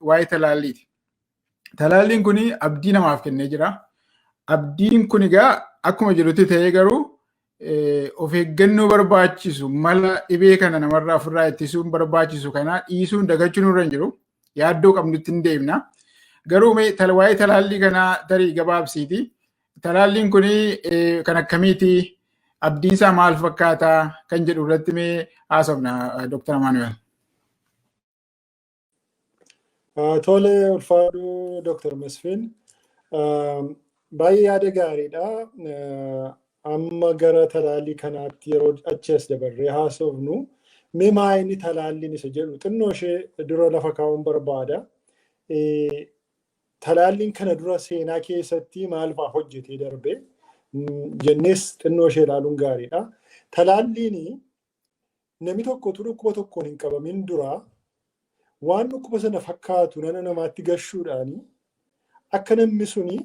waa'ee talaalliiti. Talaalliin kun abdii namaaf kennee jira. Abdiin kun egaa akkuma jirutti ta'ee, garuu of eeggannoo barbaachisu, mala dhibee kana namarraa ofirraa ittisuun barbaachisu kana dhiisuun dagachuun nurra hin jiru. Yaaddoo qabnutti hin deemna. Garuu waa'ee talaallii kanaa tarii gabaabsiiti. Talaalliin kun kan akkamiiti? Abdiin isaa maal fakkaataa kan jedhu irratti mee haasofna, Dr. Amaanuel. Tole, ulfaadhu Dr. Masfin. Baay'ee yaada gaariidha. Amma gara talaallii kanaatti yeroo achi as dabarree haasofnu, mee maa inni talaalliin isa jedhu xinnoo ishee dura lafa kaa'uun barbaada. Talaalliin kana dura seenaa keessatti maal fa'aa hojjetee darbe jennees xinnoo ishee ilaaluun gaariidha. Talaalliin namni tokko utuu dhukkuba tokkoon hin qabamin dura waan dhukkuba sana fakkaatu nana namaatti gashuudhaani akka namni suni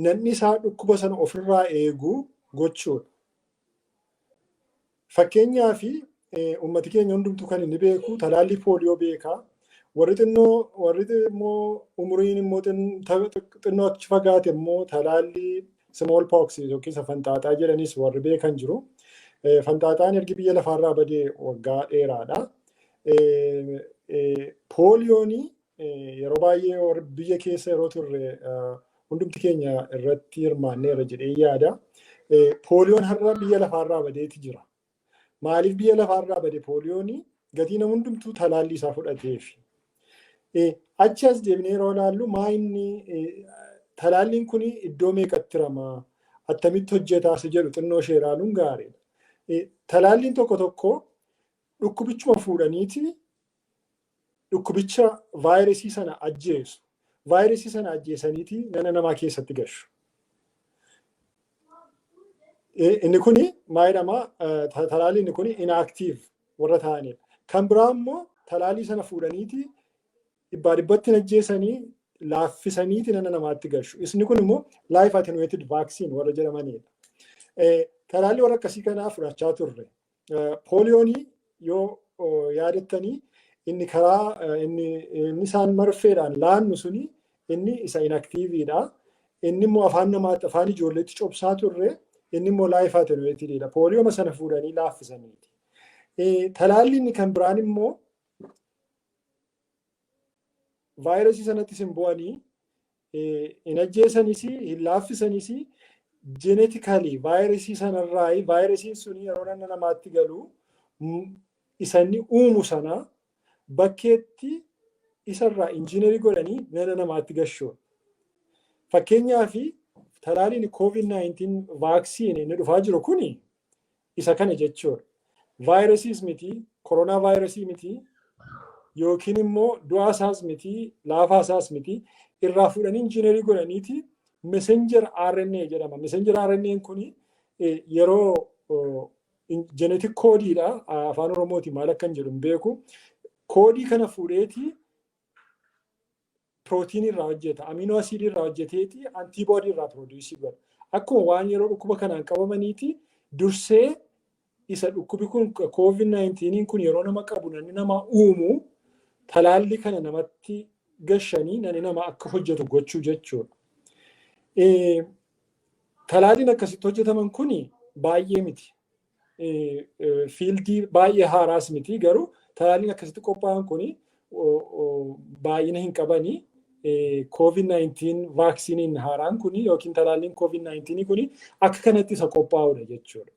namni isaa dhukkuba sana ofirraa eegu gochuudha. Fakkeenyaaf, uummati keenya hundumtuu kan inni beeku talaallii pooliyoo beekaa. Warri xinnoo, warri immoo umuriin immoo xinnoo achi fagaate immoo talaallii small pox yookiin isa fanxaaxaa jedhanis warri beekan jiru. Fanxaaxaan ergi biyya lafaarraa badee waggaa dheeraadha. Pooliyoon yeroo baay'ee biyya keessa yeroo turre hundumti keenya irratti hirmaanneera jedhee yaada. Pooliyoon har'a biyya lafaarraa badeeti jira. Maaliif biyya lafaarraa bade pooliyoon? Gatii nama hundumtuu talaallii isaa fudhateef. Achi as deebinee yeroo ilaallu, maa inni talaalliin kun iddoo meeqatti hiramaa, attamitti hojjetaa isa jedhu xinnoo ishee ilaaluun gaariidha. Talaalliin tokko tokko dhukkubichuma fuudhaniiti dhukkubicha vaayirasii sana ajjeesu. Vaayirasii sana ajjeesaniiti nana namaa keessatti gashu. Inni kuni maal jedhama? Talaalliin inni kuni inactive warra ta'anidha. Kan biraa immoo talaallii sana fuudhaniiti dhibbaa dhibbatti ajjeesanii laaffisaniiti nana namaatti gashu. Isni kun immoo live attenuated vaccine warra jedhamanidha. Talaallii warra akkasii kanaa fudhachaa turre. Pooliyoonii yoo yaadattanii, inni karaa inni isaan marfeedhaan laannu suni inni isa inactiveidha. Inni immoo afaan namaatti, afaan ijoolleetti cobsaa turre, inni immoo live attenuatedidha. Pooliyooma sana fuudhanii laaffisaniiti. Talaalli inni kan biraan immoo vaayirasii sanattis hin bu'anii, hin ajjeesanis, hin laaffisanis. Genetically vaayirasii sanarraa, vaayirasiin sun yeroo nama namaatti galu isa inni uumu sana bakkeetti isarraa engineer godhanii nana namaatti gashuudha. Fakkeenyaaf, talaaliin COVID-19 vaccine inni dhufaa jiru kuni isa kana jechuudha. Vaayirasiis miti, koronaa vaayirasii miti, yookiin immoo du'aa isaas miti, laafaa isaas miti, irraa fuudhanii engineer godhaniiti messenger RNA jedhama. Messenger RNA kuni yeroo genetic codeiidha. Afaan Oromooti maal akkan jedhu hin beeku. Code kana fuudheeti pirootiinii irraa hojjeta. Amino acid irraa hojjeteeti antibody irraa produce godha. Akkuma waan yeroo dhukkuba kanaan qabamaniiti dursee isa dhukkubi kun COVID-19 kun yeroo nama qabu namni nama uumu talaalli kana namatti gashanii namni nama akka hojjetu gochuu jechuudha. Talaalliin akkasitti hojjetaman kuni baay'ee miti. Field baay'ee haaraas miti, garuu talaalliin akkasitti qophaa'an kuni baay'ina hin qabanii. COVID-19 vaccineiin haaraan kuni yookiin talaalliin COVID-19 kuni akka kanatti isa qophaa'udha jechuudha.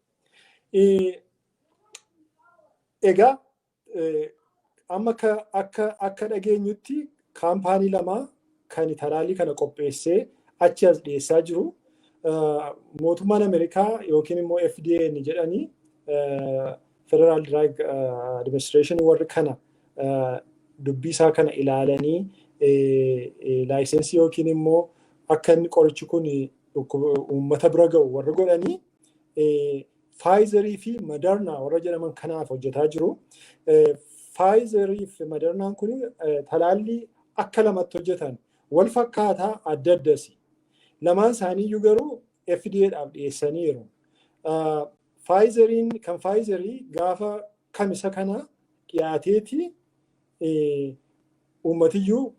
Egaa amma akka dhageenyutti kaampaanii lama kan talaallii kana qopheessee achi as dhiyeessaa jiru. Mootummaan Ameerikaa yookiin immoo FDA jedhanii, Federal Drug Administration, warri kana dubbii isaa kana ilaalanii license yookiin immoo akka inni qorichi kun uummata bira ga'u warri godhanii Pfizerii fi Moderna warra jedhaman kanaaf hojjetaa jiru. Pfizerii fi Modernaan kun talaallii akka lamatti hojjetan, wal fakkaataa, adda addasi. Lamaan isaaniiyyuu garuu FDAdhaaf dhiyeessaniiru. Pfizeriin, kan Pfizerii gaafa kamisa kana dhiyaateeti Uummatiyyuu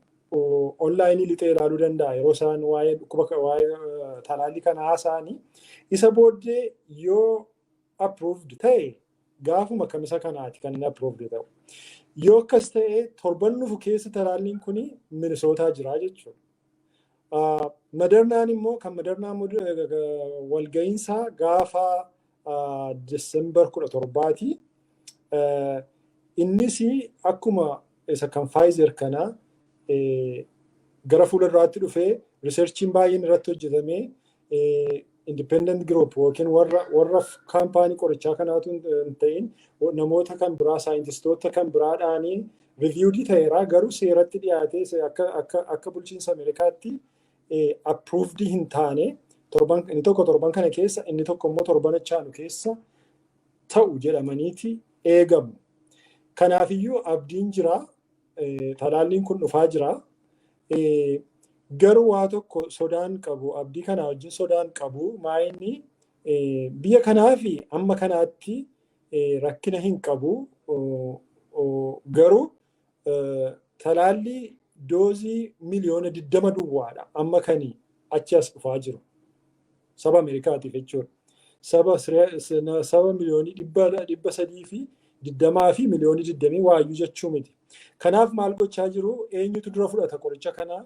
online lixee ilaaluu danda'a yeroo isaan waa'ee dhukkuba, waa'ee talaallii kana haasa'anii. Isa booddee yoo approved ta'e, gaafuma Kamisa kanaati kan inni approved ta'u. Yoo akkas ta'e, torban dhufu keessa talaalliin kun Minisootaa jira jechuudha. Modernaan immoo, kan Modernaa walga'iinsaa gaafa December 17ti. Innis akkuma isa kan Pfizer kana gara fuula duraatti dhufee, researchiin baay'een irratti hojjetamee, independent group yookiin warra kaampaanii qorichaa kanaatu hin ta'in, namoota kan biraa, saayintistoota kan biraadhaanii reviewed ta'eera, garuu seeratti dhiyaatee akka bulchiinsa Ameerikaatti approved hin taane. Torban inni tokko torban kana keessa, inni tokko immoo torban achaanu keessa ta'u jedhamaniiti eegamu. Kanaafiyyuu abdiin jira, talaalliin kun dhufaa jira. Garuu waa tokko sodaan qabu, abdii kana wajjin sodaan qabu maayinni, biyya kanaafi amma kanaatti rakkina hin qabu. Garuu talaallii doozii 20 miliyoona duwwaadha amma kanii achi as dhufaa jiru. Saba Ameerikaatiif jechuudha. Saba 320 miliyoonii fi 20 miliyoonii waayyuu jechuu miti. Kanaaf maal gochaa jiru? Eenyutu dura fudhata qoricha kana,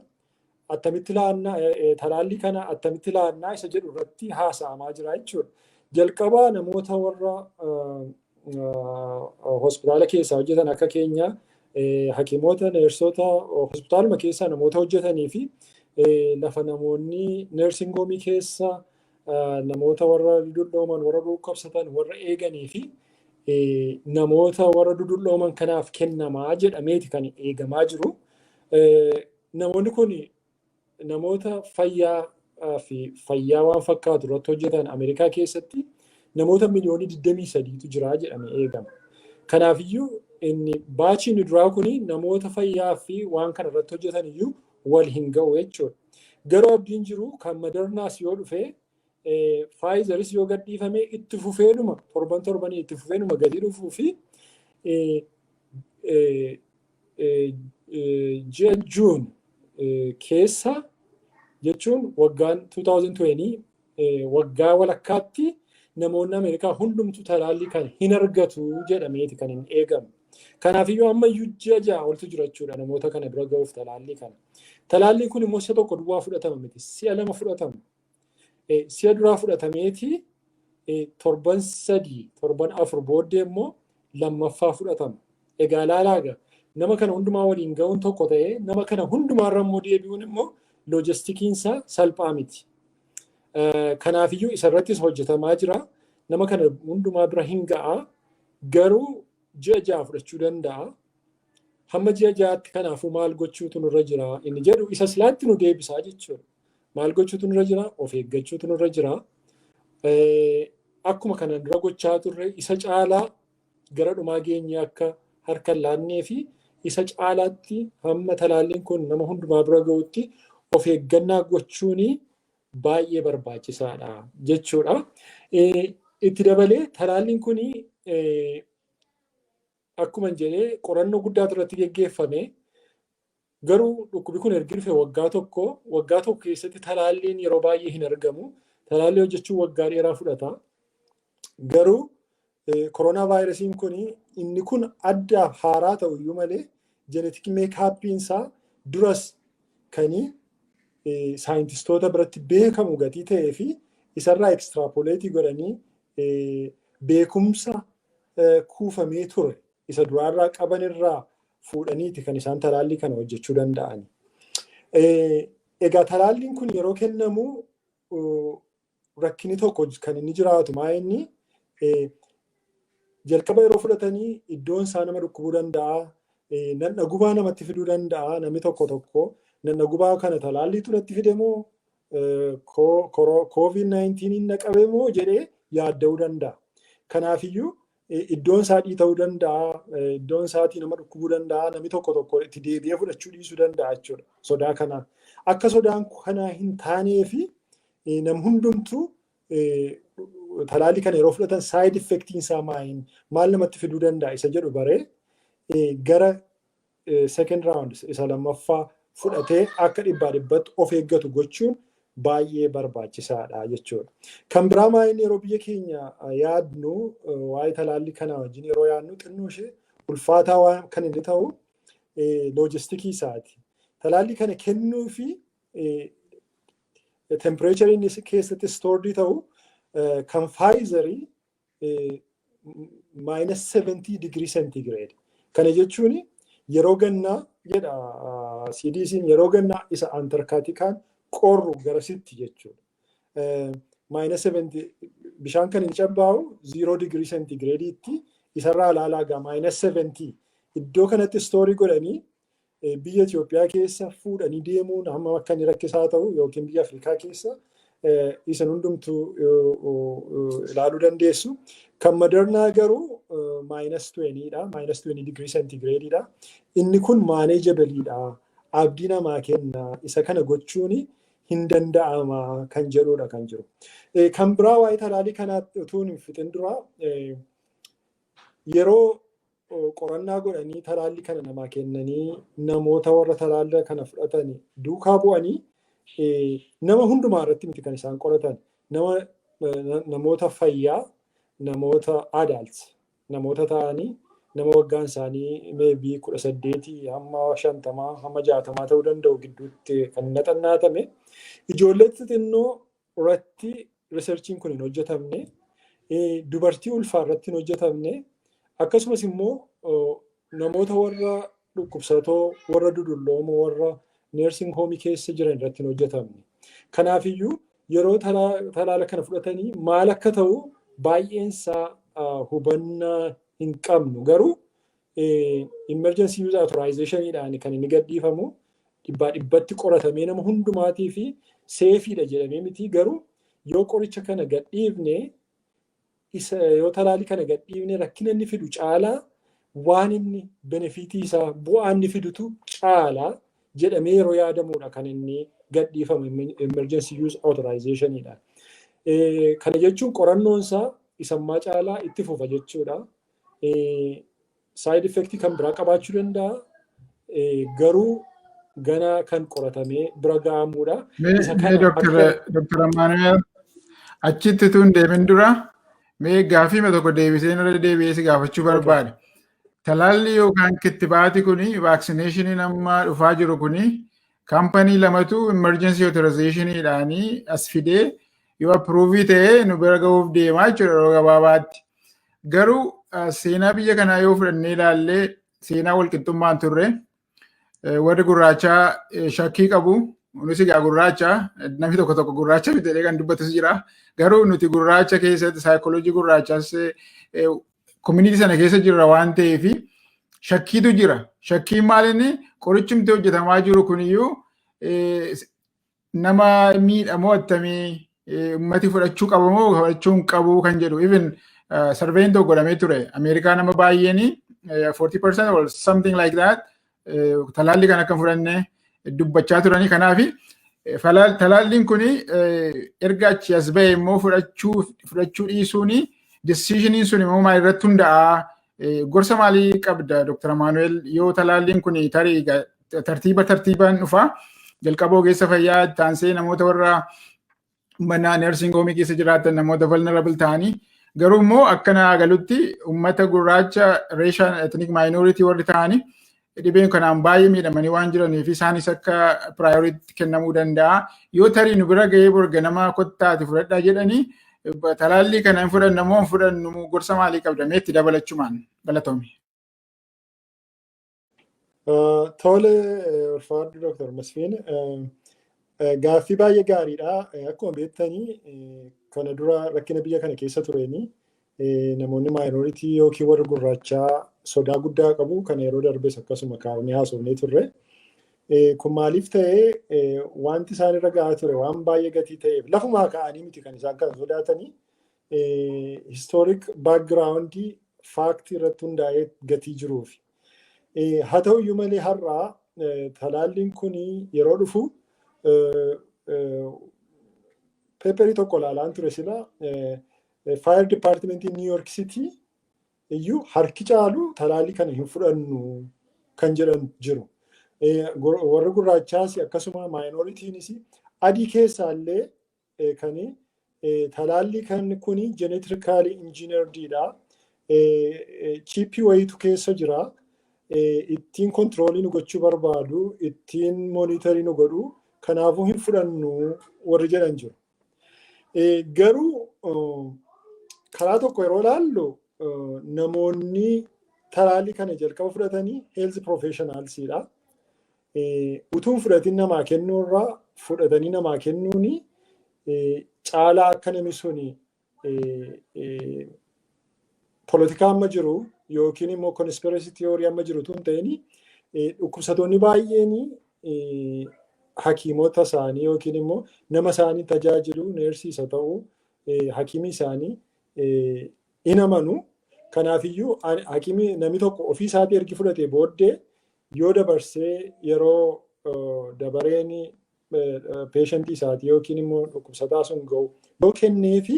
attamitti laannaa, talaallii kana attamitti laannaa isa jedhu irratti haasa'amaa jira jechuudha. Jalqabaa namoota warra hospitaala keessaa hojjetan akka keenya, hakimoota, neersota, hospitaaluma keessaa namoota hojjetanii fi lafa namoonni nursing home keessa namoota warra dudullooman, warra dhukkubsatan, warra eeganii fi namoota warra dudullooman kanaaf kennamaa jedhameeti kan eegamaa jiru. Namoonni kun namoota fayyaa fi fayyaa waan fakkaatu irratti hojjetan Ameerikaa keessatti namoota 23 miliyooniitu jira jedhamee eegama. Kanaafiyyuu inni batchiin duraa kun namoota fayyaa fi waan kana irratti hojjetan iyyuu wal hin ga'u jechuudha. Garuu abdiin jiru, kan Modernaas yoo dhufe, Pfizeris yoo gadhiifame, itti fufeedhuma torban torbanii itti fufeedhuma gadi dhufuu fi ji'a Juun keessa jechuun waggaan 2020 waggaa walakkaatti namoonni Ameerikaa hundumtu talaallii kan hin argatu jedhameeti kan hin eegamu. Kanaafiyyuu ammayyuu ji'a 6 oltu jira jechuudha namoota kana bira ga'uuf talaallii kana. Talaalliin kun immoo si'a tokko duwwaa fudhatama miti, si'a lama fudhatama. Si'a duraa fudhatameeti torban 3, torban 4 booddee immoo lammaffaa fudhatama. Egaa laalaa, nama kana hundumaa waliin ga'uun tokko ta'ee, nama kana hundumaarra immoo deebi'uun immoo loogisticiinsaa salphaa miti. Kanaafiyyuu isarrattis hojjetamaa jira. Nama kana hundumaa bira hin ga'a. Garuu ji'a 6 fudhachuu danda'a. Hamma ji'a 6tti kanaafuu maal gochuutu nurra jira inni jedhu isa silaatti nu deebisaa jechuudha. Maal gochuutu nurra jira? Of eeggachuutu nurra jira. Akkuma kana dura gochaa turre isa caalaa gara dhumaa geenye akka harka hin laannee fi isa caalaatti hamma talaalliin kun nama hundumaa bira ga'utti of eeggannaa gochuun baay'ee barbaachisaadha jechuudha. Itti dabalee talaalliin kun akkuma jedhee qorannoo guddaatu irratti geggeeffame. Garuu dhukkubni kun ergi dhufe waggaa tokko, waggaa tokko keessatti talaalliin yeroo baay'ee hin argamu. Talaallii hojjechuun waggaa dheeraa fudhata. Garuu koronaa vaayirasiin kun, inni kun addaaf haaraa ta'u iyyuu malee, genetic makeupiin isaa duras kan saayintistoota biratti beekamu gatii ta'ee fi isarraa extrapolate godhanii beekumsa kuufamee ture isa duraarraa qaban irraa fuudhaniiti kan isaan talaallii kana hojjechuu danda'an. Egaa talaalliin kun yeroo kennamu rakkinni tokko kan inni jiraatu maa inni, jalqaba yeroo fudhatanii iddoon isaa nama dhukkubuu danda'a. Nanna gubaa namatti fiduu danda'a. Namni tokko tokko nanna gubaa kana talaalliitu natti fide moo COVID-19 na qabe moo jedhee yaadda'uu danda'a. Kanaafiyyuu iddoon isaa dhiita'uu danda'a, iddoon isaatii nama dhukkubuu danda'a, namni tokko tokko itti deebi'ee fudhachuu dhiisuu danda'a jechuudha sodaa kanaa. Akka sodaan kanaa hin taanee fi nam hundumtuu talaallii kana yeroo fudhatan side effectiin isaa maal namatti fiduu danda'a isa jedhu baree gara second round isa lammaffaa fudhatee akka dhibbaa dhibbatti of eeggatu gochuun baay'ee barbaachisaadha jechuudha. Kan biraa maayinni yeroo biyya keenya yaadnu, waa'ee talaallii kanaa wajjin yeroo yaadnu, xinnoo ishee ulfaataa waan kan inni ta'u logisticii isaati. Talaallii kana kennuu fi temperature inni keessatti stored ta'u kan Pfizerii -70 degree centigrade. Kana jechuun yeroo gannaa jedha CDC'n, yeroo gannaa isa Antarkaatikaan qorru garasitti jechuudha. -70, bishaan kan hin cabbaa'u 0 degree centigradeitti, isarraa ilaalaa gaa, -70 iddoo kanatti store godhanii biyya Itoophiyaa keessa fuudhanii deemuun hamma akka inni rakkisaa ta'u, yookiin biyya Afrikaa keessa isin hundumtuu ilaaluu dandeessu. Kan Moderna garuu -20dha. -20 degree centigradeiidha. Inni kun manageableiidha. Abdii namaa kenna. Isa kana gochuun hin danda'ama kan jedhudha kan jiru. Kan biraa waa'ee talaalii kanaatti utuu hin fixin dura, yeroo qorannaa godhanii talaallii kana namaa kennanii, namoota warra talaallii kana fudhatan duukaa bu'anii, nama hundumaa irratti miti kan isaan qoratan, nama namoota fayyaa, namoota adults, namoota ta'anii, nama waggaan isaanii maybe 18 hamma 50 hamma 60 ta'uu danda'u gidduutti kan naxannaatame. Ijoollee xixinnoo irratti researchiin kun hin hojjetamne, dubartii ulfaa irratti hin hojjetamne, akkasumas immoo namoota warra dhukkubsatoo, warra dudulloomoo, warra nursing homeii keessa jiran irratti hin hojjetamne. Kanaafiyyuu yeroo talaala kana fudhatanii maal akka ta'u baay'eensaa hubannaa hin qabnu. Garuu emergency use authorizationidhaan kan inni gadhiifamu dhibbaa dhibbatti qoratamee nama hundumaatii fi safeiidha jedhamee miti. Garuu yoo qoricha kana gadhiifne, isa yoo talaalii kana gadhiifne, rakkina inni fidu caalaa waan inni benefitii isaa, bu'aa inni fidutu caalaa jedhamee yeroo yaadamudha kan inni gadhiifamu emergency use authorizationidha. Kana jechuun qorannoon isaa isammaa caalaa itti fufa jechuudha. Side effectii kan biraa qabaachuu danda'a. Garuu gana kan qoratamee bira ga'amuudha. Mee Dr. Amaanuel, achitti tun deemin dura mee gaaffii tokko deebisee irra deebi'ee si gaafachuu barbaada. Talaalli yookaan kittibaati kuni, vaccinationiin amma dhufaa jiru kuni, kaampanii lamatu emergency authorizationidhaanii as fidee yoo approve ta'ee nu bira ga'uuf deemaa jechuudha yeroo gabaabaatti. Garuu seenaa biyya kanaa yoo fudhannee ilaallee, seenaa walqixxummaan turre, warri gurraachaa shakkii qabu. Nus egaa gurraacha, namni tokko tokko gurraacha miti kan dubbatus jira. Garuu nuti gurraacha keessatti saayikooloojii gurraachaas community sana keessa jirra waan ta'eef shakkiitu jira. Shakkiin maalinni qorichumti hojjetamaa jiru kuniyyuu nama miidhamoo attamii, ummati fudhachuu qabu moo fudhachuu hin qabu kan jedhu. Even surveyin tokko godhamee ture. Ameerikaa nama baay'een 40% or something like that talaalli kan akka fudhanne dubbachaa turanii. Kanaaf talaalliin kun erga achi as ba'e immoo fudhachuu dhiisuun, decisioniin sun immoo maal irratti hundaa'a? Gorsa maalii qabda, Dr. Amaanuel, yoo talaalliin kun tarii tartiiba tartiibaan dhufa, jalqaba ogeessa fayyaa taansee namoota warra mana nursing home keessa jiraatan, namoota vulnerable ta'anii? Garuu immoo akka naa galutti uummata gurraacha, racial ethnic minority warri ta'anii dhibeen kanaan baay'ee miidhamanii waan jiraniif isaanis akka priority kennamuu danda'a. Yoo tarii nu bira ga'ee borga nama kottaati fudhadhaa jedhanii, talaallii kana hin fudhanna moo hin fudhannu? Gorsa maalii qabda mee itti dabalachumaan? Galatoomi. Tole, ulfaadhu Dr. Masfiin. Gaaffii baay'ee gaariidha. Akkuma beektanii, kana dura rakkina biyya kana keessa tureeni namoonni minority yookiin warri gurraachaa sodaa guddaa qabu. Kana yeroo darbes akkasuma kaafnee haasofnee turre. Kun maaliif ta'ee? Wanti isaan irra gahaa ture waan baay'ee gatii ta'eef lafumaa ka'anii miti kan isaan kana sodaatanii, historic backgroundii factii irratti hundaa'ee gatii jiruufi. Haa ta'uyyuu malee har'aa talaalliin kun yeroo dhufu, paperii tokko ilaalaan ture sila, Fire Departmentii New York City iyyuu harki caalu talaallii kana hin fudhannu. kan jedhan jiru. Warri gurraachaas akkasuma minorityinis, adii keessaallee kan talaallii kan kuni genetically engineeredidha. Chipii wayiitu keessa jira. Ittiin controlii nu gochuu barbaadu, ittiin monitorii nu godhu, kanaafuu hin fudhannu warri jedhan jiru. Garuu karaa tokko yeroo ilaallu, namoonni talaallii kana jalqaba fudhatanii health professionalsiidha. Utuun fudhatiin namaa kennuurraa fudhatanii namaa kennuuni caalaa akka namni suni polotikaa amma jiru yookiin immoo conspiracy theory amma jiru tun ta'in, dhukkubsatoonni baay'een hakiimota isaanii yookiin immoo nama isaanii tajaajilu, nurseis ta'u hakiimii isaanii in amanu. Kanaafiyyuu hakiimii namni tokko ofii isaatii ergi fudhatee booddee yoo dabarsee yeroo dabareen patientii isaatii yookiin immoo dhukkubsataa sun ga'u yoo kennee fi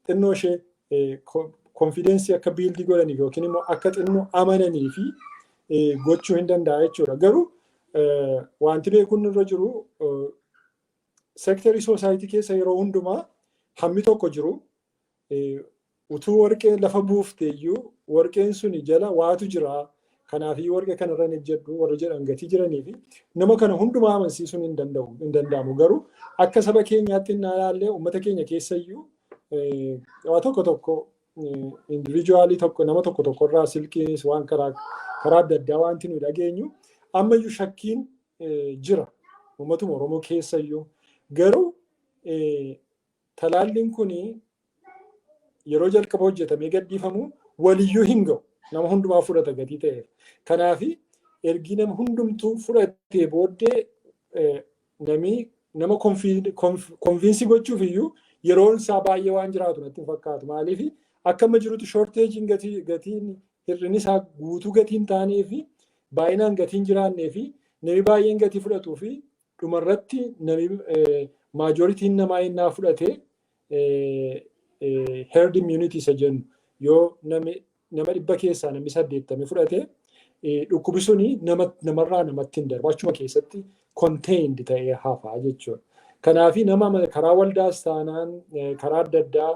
xinnoo ishee confidenceii akka buildii godhaniif yookiin immoo akka xinnoo amananii fi gochuu hin danda'a jechuudha. Garuu wanti beekuun irra jiru, sectorii society keessa yeroo hundumaa hammi tokko jiru. Utuu warqee lafa buufte iyyuu warqeen suni jala waatu jira. Kanaafiyyuu warqee kanarra hin ejjedhu warra jedhan gatii jiranii fi nama kana hundumaa amansiisuun hin danda'u, hin danda'amu. Garuu akka saba keenyaatti inni ilaallee, uummata keenya keessa iyyuu waa tokko tokko individualii tokko, nama tokko tokkorraa silkiinis waan karaa karaa adda addaa wanti nuyi dhageenyu, ammayyuu shakkiin jira uummatuma Oromoo keessa iyyuu. Garuu talaalliin kun yeroo jalqaba hojjetamee gadhiifamu waliyyuu hin ga'u, nama hundumaa fudhata gatii ta'eef. Kanaaf ergi nama hundumtuu fudhatee booddee namni nama convinceii gochuuf iyyuu yeroon isaa baay'ee waan jiraatu natti hin fakkaatu. Maaliif, akka amma jirutti shortageiin gatiin hir'inni isaa guutuu gatiin taanee fi baay'inaan gatiin jiraannee fi namni baay'een gatii fudhatuu fi dhumarratti namni majorityiin namaa innaa fudhatee, herd immunity isa jennu, yoo nama 100 keessaa namni 80 fudhate, dhukkubi suni namarraa namatti hin darbu, achuma keessatti contained ta'ee hafaa jechuudha. Kanaafi nama karaa waldaas taanaan karaa adda addaa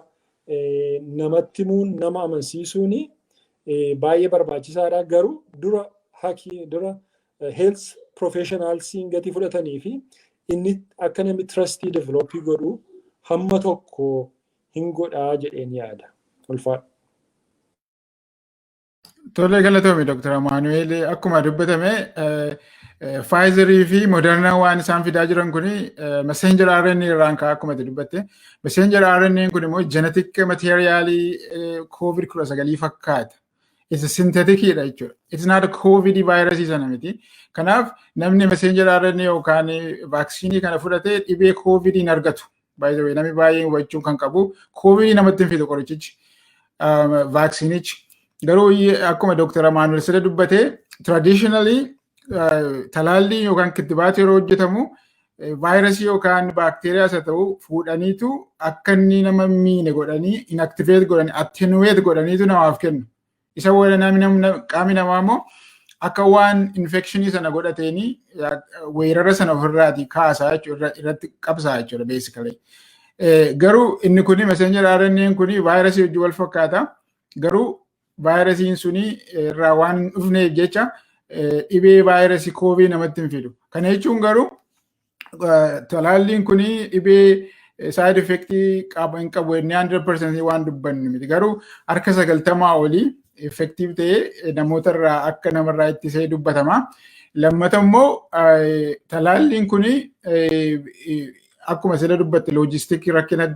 namatti himuun, nama amansiisuun baay'ee barbaachisaadha. Garuu dura hakii dura health professionalsiin gatii fudhatanii fi inni akka namni trustii developii godhu hamma tokko hin godhaa jedheen yaada. Ulfaadha. Tole, galatoomi Dr. Amaanu'eel. Akkuma dubbatame, Pfizerii fi Moderna waan isaan fidaa jiran kuni messenger RNA irraan ka'a akkuma ati dubbatte. Messenger RNA kun immoo genetic materialii COVID 19 fakkaata. It's a synthetic dha jechuudha. It's not a COVID virus sana miti. Kanaaf namni messenger RNA yookaan vaaksiinii kana fudhatee dhibee COVID hin argatu. By the way, namni baay'een hubachuu kan qabu, COVID namatti hin fidu qorichichi, vaaksiinichi. Garuu akkuma Dr. Amaanuel sida dubbate, traditionally talaallii yookaan kittibaati yeroo hojjetamu vaayirasii yookaan baakteeriyaas haa ta'u fuudhaniitu akka inni nama miine godhanii, inactivate godhanii, attenuate godhaniitu namaaf kennu. Isa booda namni, qaamni namaa immoo akka waan infectionii sana godhateeni weerara sana ofirraati kaasaa jechuudha, irratti qabsaa jechuudha basically. Garuu inni kuni messenger RNA kuni vaayirasii wajjin wal fakkaata. Garuu vaayirasiin suni irraa waan hin dhufneef jecha dhibee vaayirasii koovidii namatti hin fidu. Kana jechuun garuu talaalliin kuni dhibee side effectii qaba hin qabu inni 100% waan dubbannu miti. Garuu harka 90 olii effective ta'ee namoota irraa akka namarraa ittisee dubbatama. Lammata immoo talaalliin kuni akkuma sila dubbatte logisticii rakkina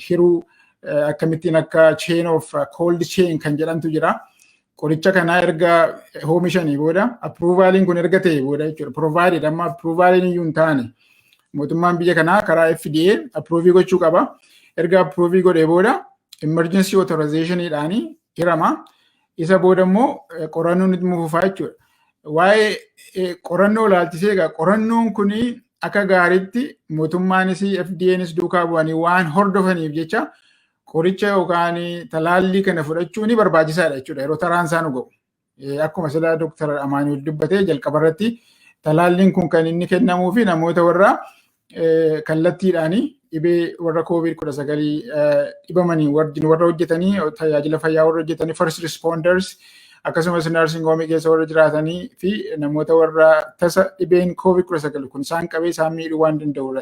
hiruu, akkamittiin akka chain of cold chain kan jedhamtu jira. Qoricha kanaa erga oomishanii booda, approvaliin kun erga ta'e booda jechuudha. Provided amma approvaliin iyyuu hin taane, mootummaan biyya kanaa karaa FDA approve gochuu qaba. Erga approve godhee booda emergency authorizationidhaan hirama. Isa booda immoo qorannoon itti fufaa jechuudha. Waa'ee qorannoo ilaalchisee egaa qorannoon kuni akka gaariitti mootummaanis FDAnis duukaa bu'anii waan hordofaniif jecha qoricha yookaan talaallii kana fudhachuun barbaachisaadha jechuudha yeroo taraan isaa nu ga'u. Akkuma sila Dooktar Amaanuel dubbatee jalqaba irratti, talaalliin kun kan inni kennamuu fi namoota warra kallattiidhaan dhibee warra COVID-19 dhibamanii warra hojjetanii, tajaajila fayyaa warra hojjetanii, first responders, akkasumas nursing home keessa warra jiraatanii fi namoota warra tasa dhibeen COVID-19 kun isaan qabee isaan miidhuu waan danda'u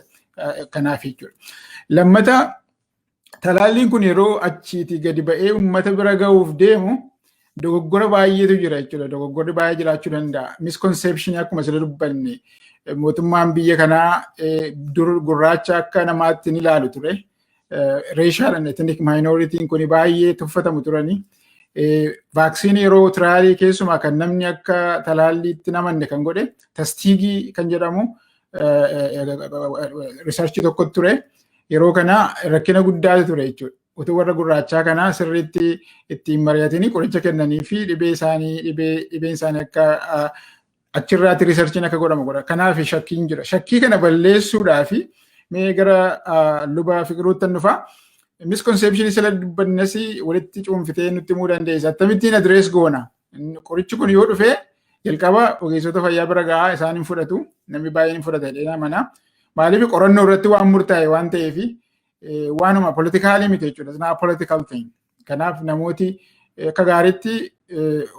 kanaaf jechuudha. Lammata, talaalliin kun yeroo achiitii gadi ba'ee uummata bira ga'uuf deemu dogoggora baay'eetu jira jechuudha. Dogoggorri baay'ee jiraachuu danda'a. Misconception, akkuma sila dubbanne, mootummaan biyya kanaa dur gurraacha akka namaatti ni ilaalu ture. Racial and ethnic minorityn kun baay'ee tuffatamu turani. Vaaksiinii yeroo trialii keessumaa kan namni akka talaalliitti namanne kan godhe Tuskegee kan jedhamu researchii tokko ture. Yeroo kana rakkina guddaatu ture jechuudha. Utuu warra gurraachaa kanaa sirriitti ittiin mari'atanii qoricha kennanii fi dhibee isaanii dhibeen isaanii akka achirraatti researchiin akka godhamu godha. Kanaaf shakkiin jira. Shakkii kana balleessuudhaaf mee gara luba Fiqiruutti dhufa. Misconception sila dubbannes walitti cuunfitee nutti himuu dandeessa. Akkamittiin address goona? Qorichi kun yoo dhufe jalqaba ogeessota fayyaa bira gahaa, isaan hin fudhatu. Namni baay'een hin fudhata jedhee amana. Maaliif? Qorannoo irratti waan murtaa'e waan ta'eef, waanuma politicalii miti jechuudha. It's not political thing. Kanaaf namooti akka gaariitti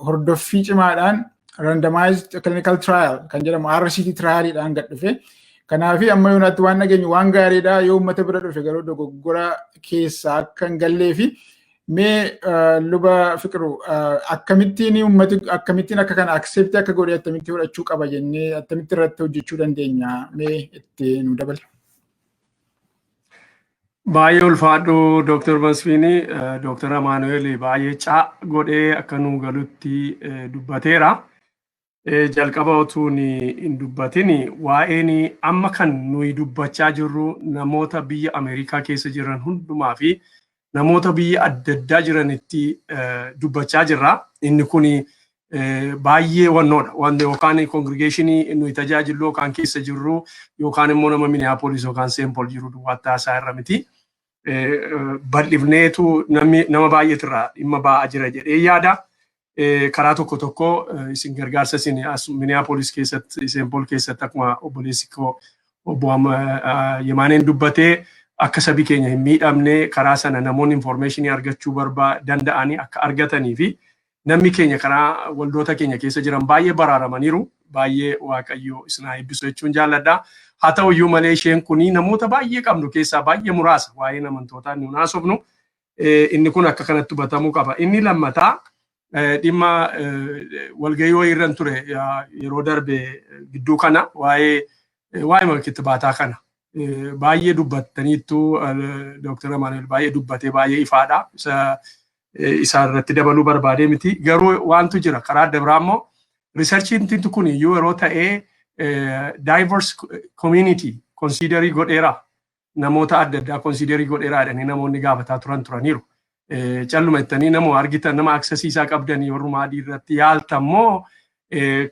hordoffii cimaadhaan randomized clinical trial kan jedhamu RCT trialiidhaan gad dhufe. Kanaaf amma yoonaatti waan dhageenyu waan gaariidha. Yoo uummata bira dhufe garuu dogoggora keessaa akka hin gallee fi mee luba Fiqiru, akkamittiin uummati akkamittiin akka kana accept akka godhe, akkamitti fudhachuu qaba jennee, akkamitti irratti hojjechuu dandeenya, mee itti nu dabala. Baay'ee ulfaadhu, Dooktar Masfiini. Dooktar Amaanu'eel baay'ee caa godhee akka nu galutti dubbateera. Jalqaba utuu hin dubbatin, waa'een amma kan nuyi dubbachaa jirru namoota biyya Ameerikaa keessa jiran hundumaa fi namoota biyya adda addaa jiranitti dubbachaa jirra. Inni kun baay'ee wannoodha. Wanti yookaan congregationii nuyi tajaajillu yookaan keessa jirru yookaan immoo nama Minneapolis yookaan Saint Paul jiru duwwaatti haasaa irra miti. Bal'ifneetu nama baay'eetu irraa dhimma ba'aa jira jedhee yaada. Karaa tokko tokko isin gargaarsa isin as Minneapolis keessatti, Saint Paul keessatti, akkuma obboleessi koo obbo Yemaaneen dubbatee, akka sabi keenya hin miidhamne karaa sana namoonni informationii argachuu danda'anii akka argatanii fi namni keenya karaa waldoota keenya keessa jiran baay'ee baraaramaniiru. Baay'ee Waaqayyo isin haa eebbisu jechuun jaalladha. Haa ta'u iyyuu malee, isheen kuni namoota baay'ee qabnu keessaa baay'ee muraasa waa'een amantootaa nu haasofnu. Inni kun akka kanatti hubatamuu qaba. Inni lammataa, dhimma walgahii wayii irran ture yeroo darbe gidduu kana, waa'ee kittibaataa kana. Baay'ee dubbattaniittu, Dooktar Amaanuel baay'ee dubbatee, baay'ee ifaadha. Isa irratti dabaluu barbaadee miti. Garuu waantu jira, karaa adda biraa immoo researchiin kun iyyuu yeroo ta'ee diverse community considerii godheera. Namoota adda addaa considerii godheera jedhanii namoonni gaafataa turan turaniiru. Calluma jettanii nama argitan, nama accessii isaa qabdanii, warruma adii irratti yaaltammoo,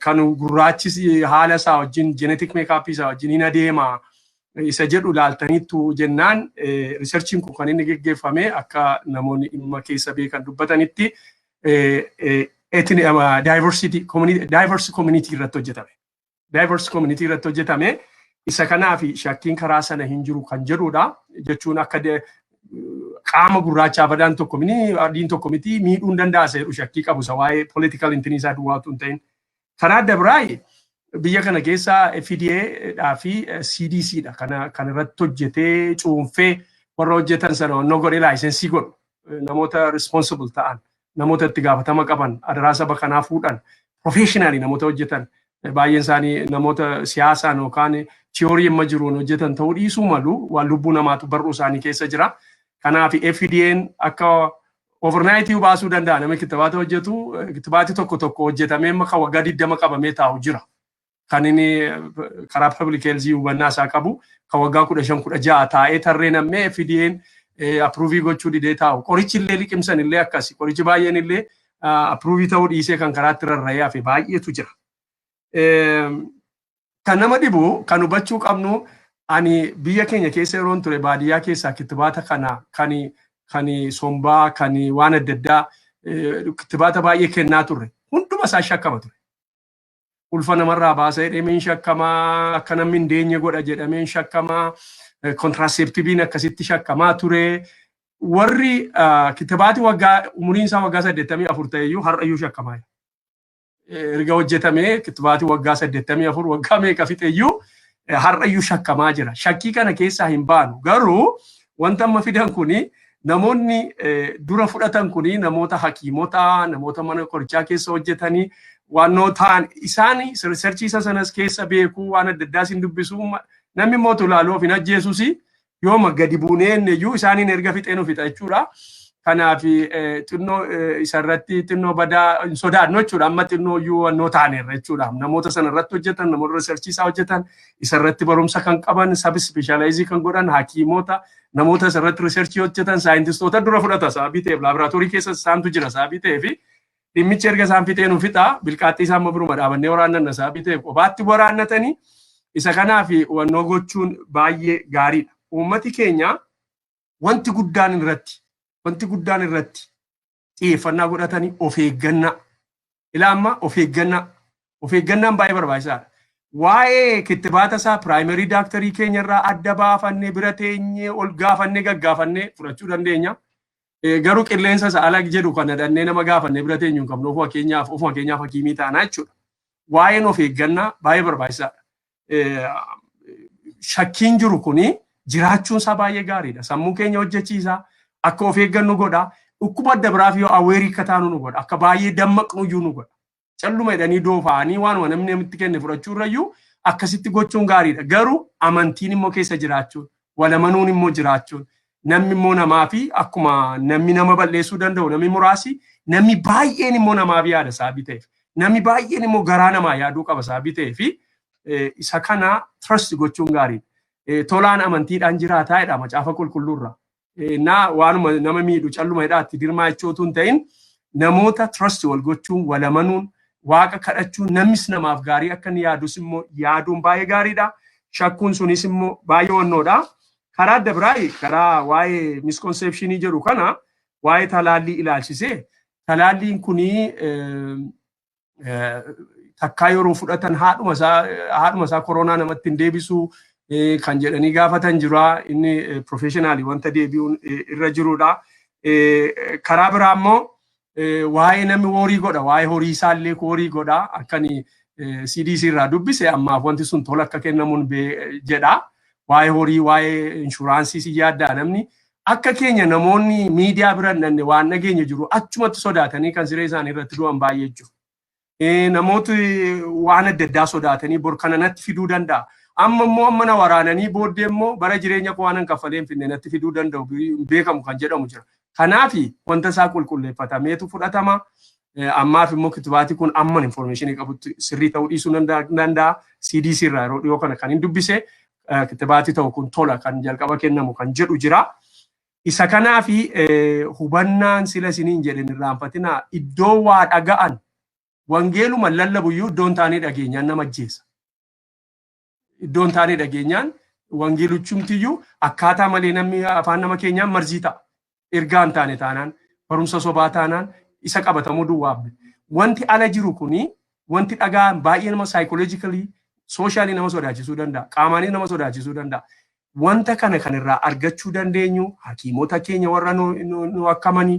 kan gurraachis haala isaa wajjin, genetic makeupii isaa wajjin hin adeema isa jedhu laaltaniittu jennaan, researchiin kun kan inni geggeeffame akka namoonni dhimma keessa beekan dubbatanitti diversity diverse community irratti hojjetame. Diverse community irratti hojjetame. Isa kanaaf shakkiin karaa sana hin jiru kan jedhudha. Jechuun akka qaama gurraachaa badaan tokko mini adiin tokko miti miidhuu hin danda'a jedhu shakkii qabu, isa waa'ee political intent isaa duwwaatu hin ta'in. Karaa adda biraa, biyya kana keessa FDA dhaa fi CDC dha kana kan irratti hojjetee cuunfee warra hojjetan sana onnoo godhee licensii godhu, namoota responsible ta'an, namoota itti gaafatama qaban, adaraa saba kanaa fuudhan, professionally namoota hojjetan. Baay'een isaanii namoota siyaasaan yookaan theory amma jiruun hojjetan ta'uu dhiisuu malu, waan lubbuu namaatu barruu isaanii keessa jira. Kanaaf FDA'n akka overnight baasuu danda'a. Namni kittibaata hojjetu, kittibaati tokko tokko hojjetamee amma kan waggaa 20 qabamee taa'u jira. Kan inni karaa public health hubannaa isaa qabu kan waggaa 15, 16 taa'ee tarree nammee FDA'n approve gochuu didee taa'u. Qorichi illee liqimsan illee akkasi. Qorichi baay'een illee approve ta'uu dhiisee kan karaatti rarra'ee hafe baay'eetu jira. Kan nama dhibu, kan hubachuu qabnu, ani biyya keenya keessa yeroon ture baadiyyaa keessaa kittibaata kana kan sombaa, kan waan adda addaa Kittibaata baay'ee kennaa turre. Hunduma isaa shakkama ture. Ulfa namarraa baasa jedhameen shakkamaa, akka namni hin deenye godha jedhameen shakkamaa, contraceptive akkasitti shakkamaa ture. Warri kittibaati waggaa umuriin isaa waggaa 84 ta'eyyuu har'ayyuu shakkamaa jira. Erga hojjetamee kittibaati waggaa 84 waggaa meeqa fixeyyuu har'ayyuu shakkamaa jira. Shakkii kana keessaa hin baanu. Garuu wanta amma fidan kuni, namoonni dura fudhatan kuni, namoota hakiimota, namoota mana qorichaa keessa hojjetanii waannoo ta'an, isaan research isa sanas keessa beekuu, waan adda addaas hin dubbisu. Namni immoo ilaaluu of hin ajjeesus, yooma gadi buunee iyyuu isaaniin erga fixee nu fixa jechuudha. Kanaaf xinnoo isarratti xinnoo badaa hin sodaannu jechuudha. Amma xinnoo iyyuu wannoo taaneerra jechuudha. Namoota sana irratti hojjetan, namoota research isaa hojjetan, isarratti barumsa kan qaban, sub specialize kan godhan, hakiimota, namoota isarratti research hojjetan, saayintistoota dura fudhata sababii ta'eef, laaboraatoorii keessa isaantu jira sababii ta'eef, dhimmichi erga isaan fixee nu fixa. Bilqaaxxii isaan biruma dhaabannee waraannanna sababii ta'eef, kophaatti waraannatanii isa kanaaf hubannoo gochuun baay'ee gaariidha. Uummati keenya wanti guddaan irratti xiyyeeffannaa godhatanii of eeggannaa. Ilaa, amma of eeggannaa. Of eeggannaan baay'ee barbaachisaadha. Waa'ee kittibaata isaa primary doctor keenyarraa adda baafannee, bira teenyee, ol gaafannee, gaggaafannee fudhachuu dandeenya. Garuu qilleensa isa ala jedhu kana dhannee nama gaafannee bira teenyu hin qabnu, ofuma keenyaaf hakiimii taanaa jechuudha. Waa'een of eeggannaa baay'ee barbaachisaadha. Shakkiin jiru kuni jiraachuun isaa baay'ee gaariidha. Sammuu keenya hojjechiisa. Akka of eeggannu godha. Dhukkuba adda biraaf yoo aware akka taanu nu godha. Akka baay'ee dammaqnu iyyuu nu godha. Calluma jedhanii doofa'anii waanuma namni namitti kenne fudhachuu irrayyuu akkasitti gochuun gaariidha. Garuu amantiin immoo keessa jiraachuun, walamanuun immoo jiraachuun, namni immoo namaa fi akkuma namni nama balleessuu danda'u namni muraasi, namni baay'een immoo namaaf yaada sababii ta'eef, namni baay'een immoo garaa namaa yaaduu qaba sababii ta'eef, isa kana trust gochuun gaariidha. Tolaan amantiidhaan jiraataa jedha Macaafa Qulqulluurra. Naa waanuma nama miidhu calluma jedhaatti dirmaa jechuu hin ta'in, namoota trust wal gochuun, walamanuun, Waaqa kadhachuun, namnis namaaf gaarii akka inni yaadus immoo yaaduun baay'ee gaariidha. Shakkuun sunis immoo baay'ee wannoodha. Karaa adda biraa, karaa waa'ee misconception jedhu kana, waa'ee talaallii ilaalchisee, talaalliin kunii takkaa yeroo fudhatan haadhuma isaa koronaa namatti hin deebisu kan jedhanii gaafatan jira. Inni professional wanta deebi'uun irra jirudha. Karaa biraa immoo waa'ee namni horii godha, waa'ee horii isaallee horii godha. Akkani CDC irraa dubbise, ammaaf wanti sun tola akka kennamuun jedha. Waa'ee horii, waa'ee insurance si yaaddaa namni. Akka keenya namoonni miidiyaa bira hin dhanne, waan nageenya jiru achumatti sodaatanii kan siree isaanii irratti du'an baay'ee jiru. Namooti waan adda addaa sodaatanii bor kana natti fiduu danda'a. Amma immoo amma na waraananii booddee immoo bara jireenya koo waan hin kaffalee hin finne natti fiduu danda'u beekamu kan jedhamu jira. Kanaaf wanta isaa qulqulleeffatameetu fudhatama. Ammaaf immoo kittibaati kun amman information qabutti sirrii ta'uu dhiisuu danda'a. CDC irraa yeroo dhiyoo kana kan hin dubbise, kittibaati ta'u kun tola kan jalqaba kennamu kan jedhu jira. Isa kanaafi hubannaan sila isiniin jedhin irraanfatinaa. Iddoo waa dhaga'an, wangeeluma lallabuyyuu iddoon taanee dhageenyaan nama ajjeesa. Iddoon taanee dhageenyaan wangeeluchumtiyyuu akkaataa malee namni afaan nama keenyaan marzii ta'a. Ergaa hin taane taanaan, barumsa sobaa taanaan, isa qabatamuu duwwaafne. Wanti ala jiru kuni, wanti dhagaan baay'ee nama psychologically, socially nama sodaachisuu danda'a. Qaamaanis nama sodaachisuu danda'a. Wanta kana kan irraa argachuu dandeenyu hakiimota keenya warra nu akkamanii,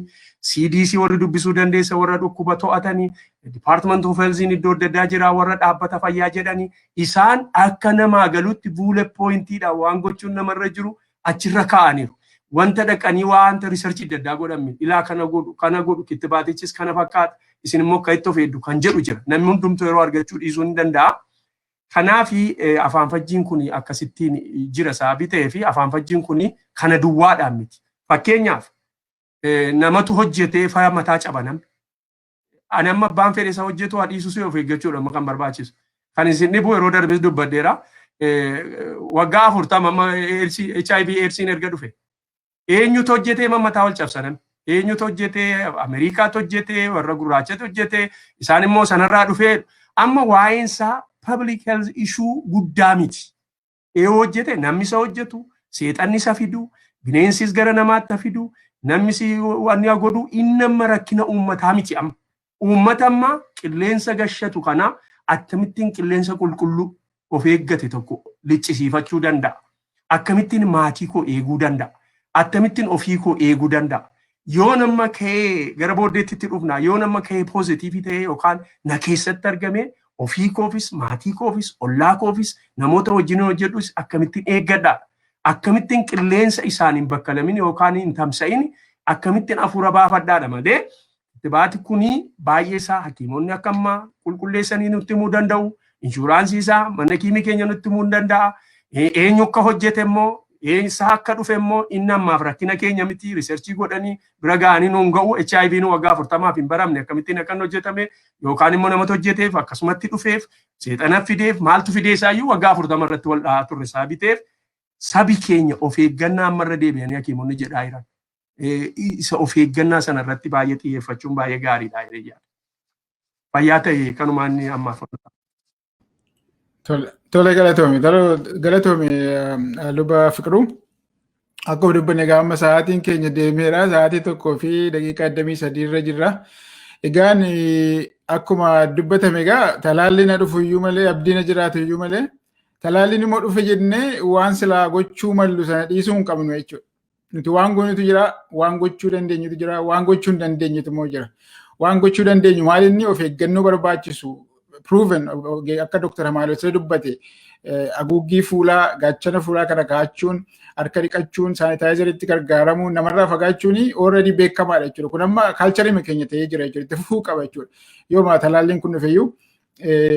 CDC warri dubbisuu dandeessa, warra dhukkuba to'atanii, Department of Health iddoo adda addaa jira, warra dhaabbata fayyaa jedhanii, isaan akka namaa galutti bullet pointiidhaan waan gochuun namarra jiru achirra kaa'aniiru. Wanta dhaqanii wanta research adda addaa godhan, ilaa kana godhu, kana godhu, kittibaatichis kana fakkaata, isin immoo akka itti of eegdu kan jedhu jira. Namni hundumtuu yeroo argachuu dhiisuu ni danda'a. Kanaafi afaan fajjiin kun akkasittiin jira sababii ta'ee fi afaan fajjiin kun kana duwwaadhaan miti. Fakkeenyaaf, namatu hojjetee faya mataa caba namni. Ani amma abbaan fedhe isa hojjetu haa dhiisus, of eeggachuudha amma kan barbaachisu. Kan isin dhibu, yeroo darbes dubbadheera. Waggaa 40 amma HIV AIDSiin erga dhufe. Eenyutu hojjetee mataa ol cabsa namni? Eenyutu hojjetee? Ameerikaatu hojjetee, warra gurraachatu hojjetee, isaan immoo sanarraa dhufee, amma waa'een isaa public health issue guddaa miti. Ee, hojjete namni isa hojjetu, seexanni isa fidu, bineensis gara namaatti fidu, Namni si waan godhu inni amma rakkina uummataa miti amma. Uummata amma qilleensa gashatu kana akkamittiin qilleensa qulqulluu of eeggate tokko liccisiifachuu danda'a? Akkamittiin maatii koo eeguu danda'a? Akkamittiin ofii koo eeguu danda'a? Yoo nama ka'ee gara booddeetti itti dhufna, yoo nama ka'ee positive ta'ee yookaan na keessatti argame, ofii koofis, maatii koofis, ollaa koofis, namoota wajjin hojjedhus akkamittiin eeggadha? Akkamittiin qilleensa isaan hin bakkalamin yookaan hin tamsa'in akkamittiin hafuura baafadhaadha malee, kittibaati kuni baay'ee isaa hakiimonni akka ammaa qulqulleessanii nutti himuu danda'u. Insurance isaa mana kiimii keenya nutti himuu hin danda'a. Eenyu akka hojjete immoo, eessa akka dhufe immoo, inni ammaaf rakkina keenya miti. Research godhanii bira ga'anii nuun ga'u. HIV nu waggaa 40f hin baramne, akkamittiin akka inni hojjetame yookaan immoo namatu hojjeteef, akkasumatti dhufeef, seexana fideef, maaltu fidee isaayyuu waggaa 40 irratti wal dhahaa turre. Isaa biteef sabi keenya of eeggannaa ammarra deebi'anii hakiimonni jedhaa jiran. Isa of eeggannaa sana irratti baay'ee xiyyeeffachuun baay'ee gaariidha jedhee yaada. Fayyaa ta'e, kanumaan inni ammaaf. Tole, galatoomi. Galatoomi, Luba Fiqiruu. Akkuma dubbanne egaa amma sa'aatiin keenya deemeera. Sa'aatii 1:23 irra jirra. Egaan akkuma dubbatame egaa talaalli na dhufu iyyuu malee, abdiin na jiraatu iyyuu malee, talaalliin immoo dhufe jennee waan silaa gochuu mallu sana dhiisuu hin qabnu jechuudha. Nuti waan goonutu jira, waan gochuu dandeenyutu jira, waan gochuu hin dandeenyetu immoo jira. Waan gochuu dandeenyu maal inni? Of eeggannoo barbaachisu proven akka Dr. Hamaalot dubbate, haguuggii fuulaa, gaachana fuulaa kana kaa'achuun, harka dhiqachuun, sanitizeritti gargaaramuun, namarraa fagaachuun already beekamaadha jechuudha. Kun amma culture keenya ta'ee jira jechuudha. Itti fufuu qaba jechuudha. Yooma talaalliin kun dhufeyyuu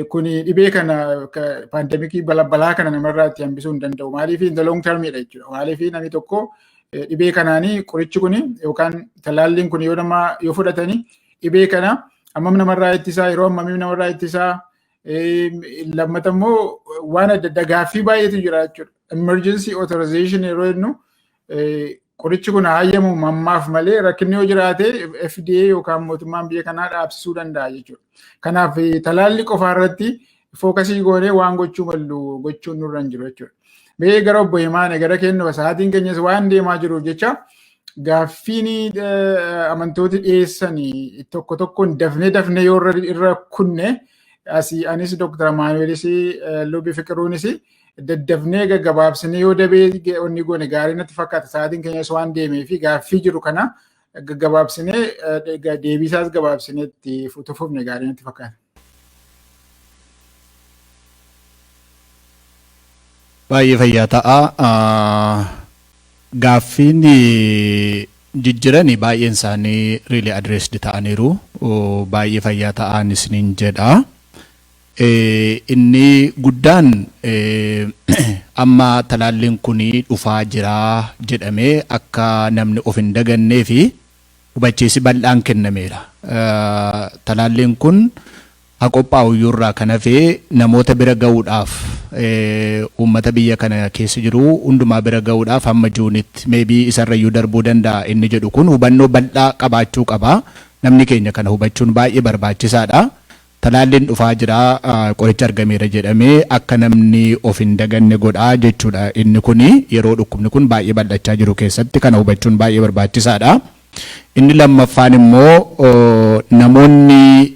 kuni dhibee kana, pandemic balaa kana namarraa itti hambisuu hin danda'u. Maaliif? In the long termidha jechuudha. Maaliif? Namni tokko dhibee kanaanii qorichi kuni yookaan talaalliin kun yoo nama yoo fudhatanii dhibee kana hammam namarraa ittisaa, yeroo hammamii namarraa ittisaa, lammata immoo waan adda addaa gaaffii baay'eetu jira jechuudha. Emergency authorization yeroo jennu, qorichi kun hayyamu mammaaf malee, rakkinni yoo jiraate FDA yookaan mootummaan biyya kanaa dhaabsisuu danda'a jechuudha. Kanaaf talaalli qofaa irratti focus goonee waan gochuu mallu gochuun nurra hin jiru jechuudha. Mee gara obbo Himaane gara kennu, sa'aatiin keenyas waan deemaa jiruuf jecha, gaaffiin amantooti dhiyeessan tokko tokkoon dafnee dafnee yoo irra kunne, asii anis, Dr. Amaanuelis, Lubi Fiqiruunis daddafnee gaggabaabsinee yoo dabee onni goone gaarii natti fakkaata. Sa'aatiin keenyas waan deemee fi gaaffii jiru kana gaggabaabsinee, deebiisaas gabaabsinee itti fufne gaarii natti fakkaata. Baay'ee fayyaa ta'a. Gaaffiin jijjiran baay'een isaanii really addressed ta'aniiru. Baay'ee fayyaa ta'an isiniin jedha. Inni guddaan amma talaalliin kun dhufaa jira jedhamee akka namni of hin dagannee fi hubachiisi bal'aan kennameera. Talaalliin kun haa qophaa'u iyyuu kan hafee namoota bira ga'uudhaaf, uummata biyya kana keessa jiru hundumaa bira ga'uudhaaf hamma Juunitti, maybe isarrayyuu darbuu danda'a inni jedhu kun hubannoo bal'aa qabaachuu qaba. Namni keenya kana hubachuun baay'ee barbaachisaadha. Talaalliin dhufaa jira, qoricha argameera jedhamee akka namni of hin daganne godhaa jechuudha. Inni kuni yeroo dhukkubni kun baay'ee bal'achaa jiru keessatti kana hubachuun baay'ee barbaachisaadha. Inni lammaffaan immoo namoonni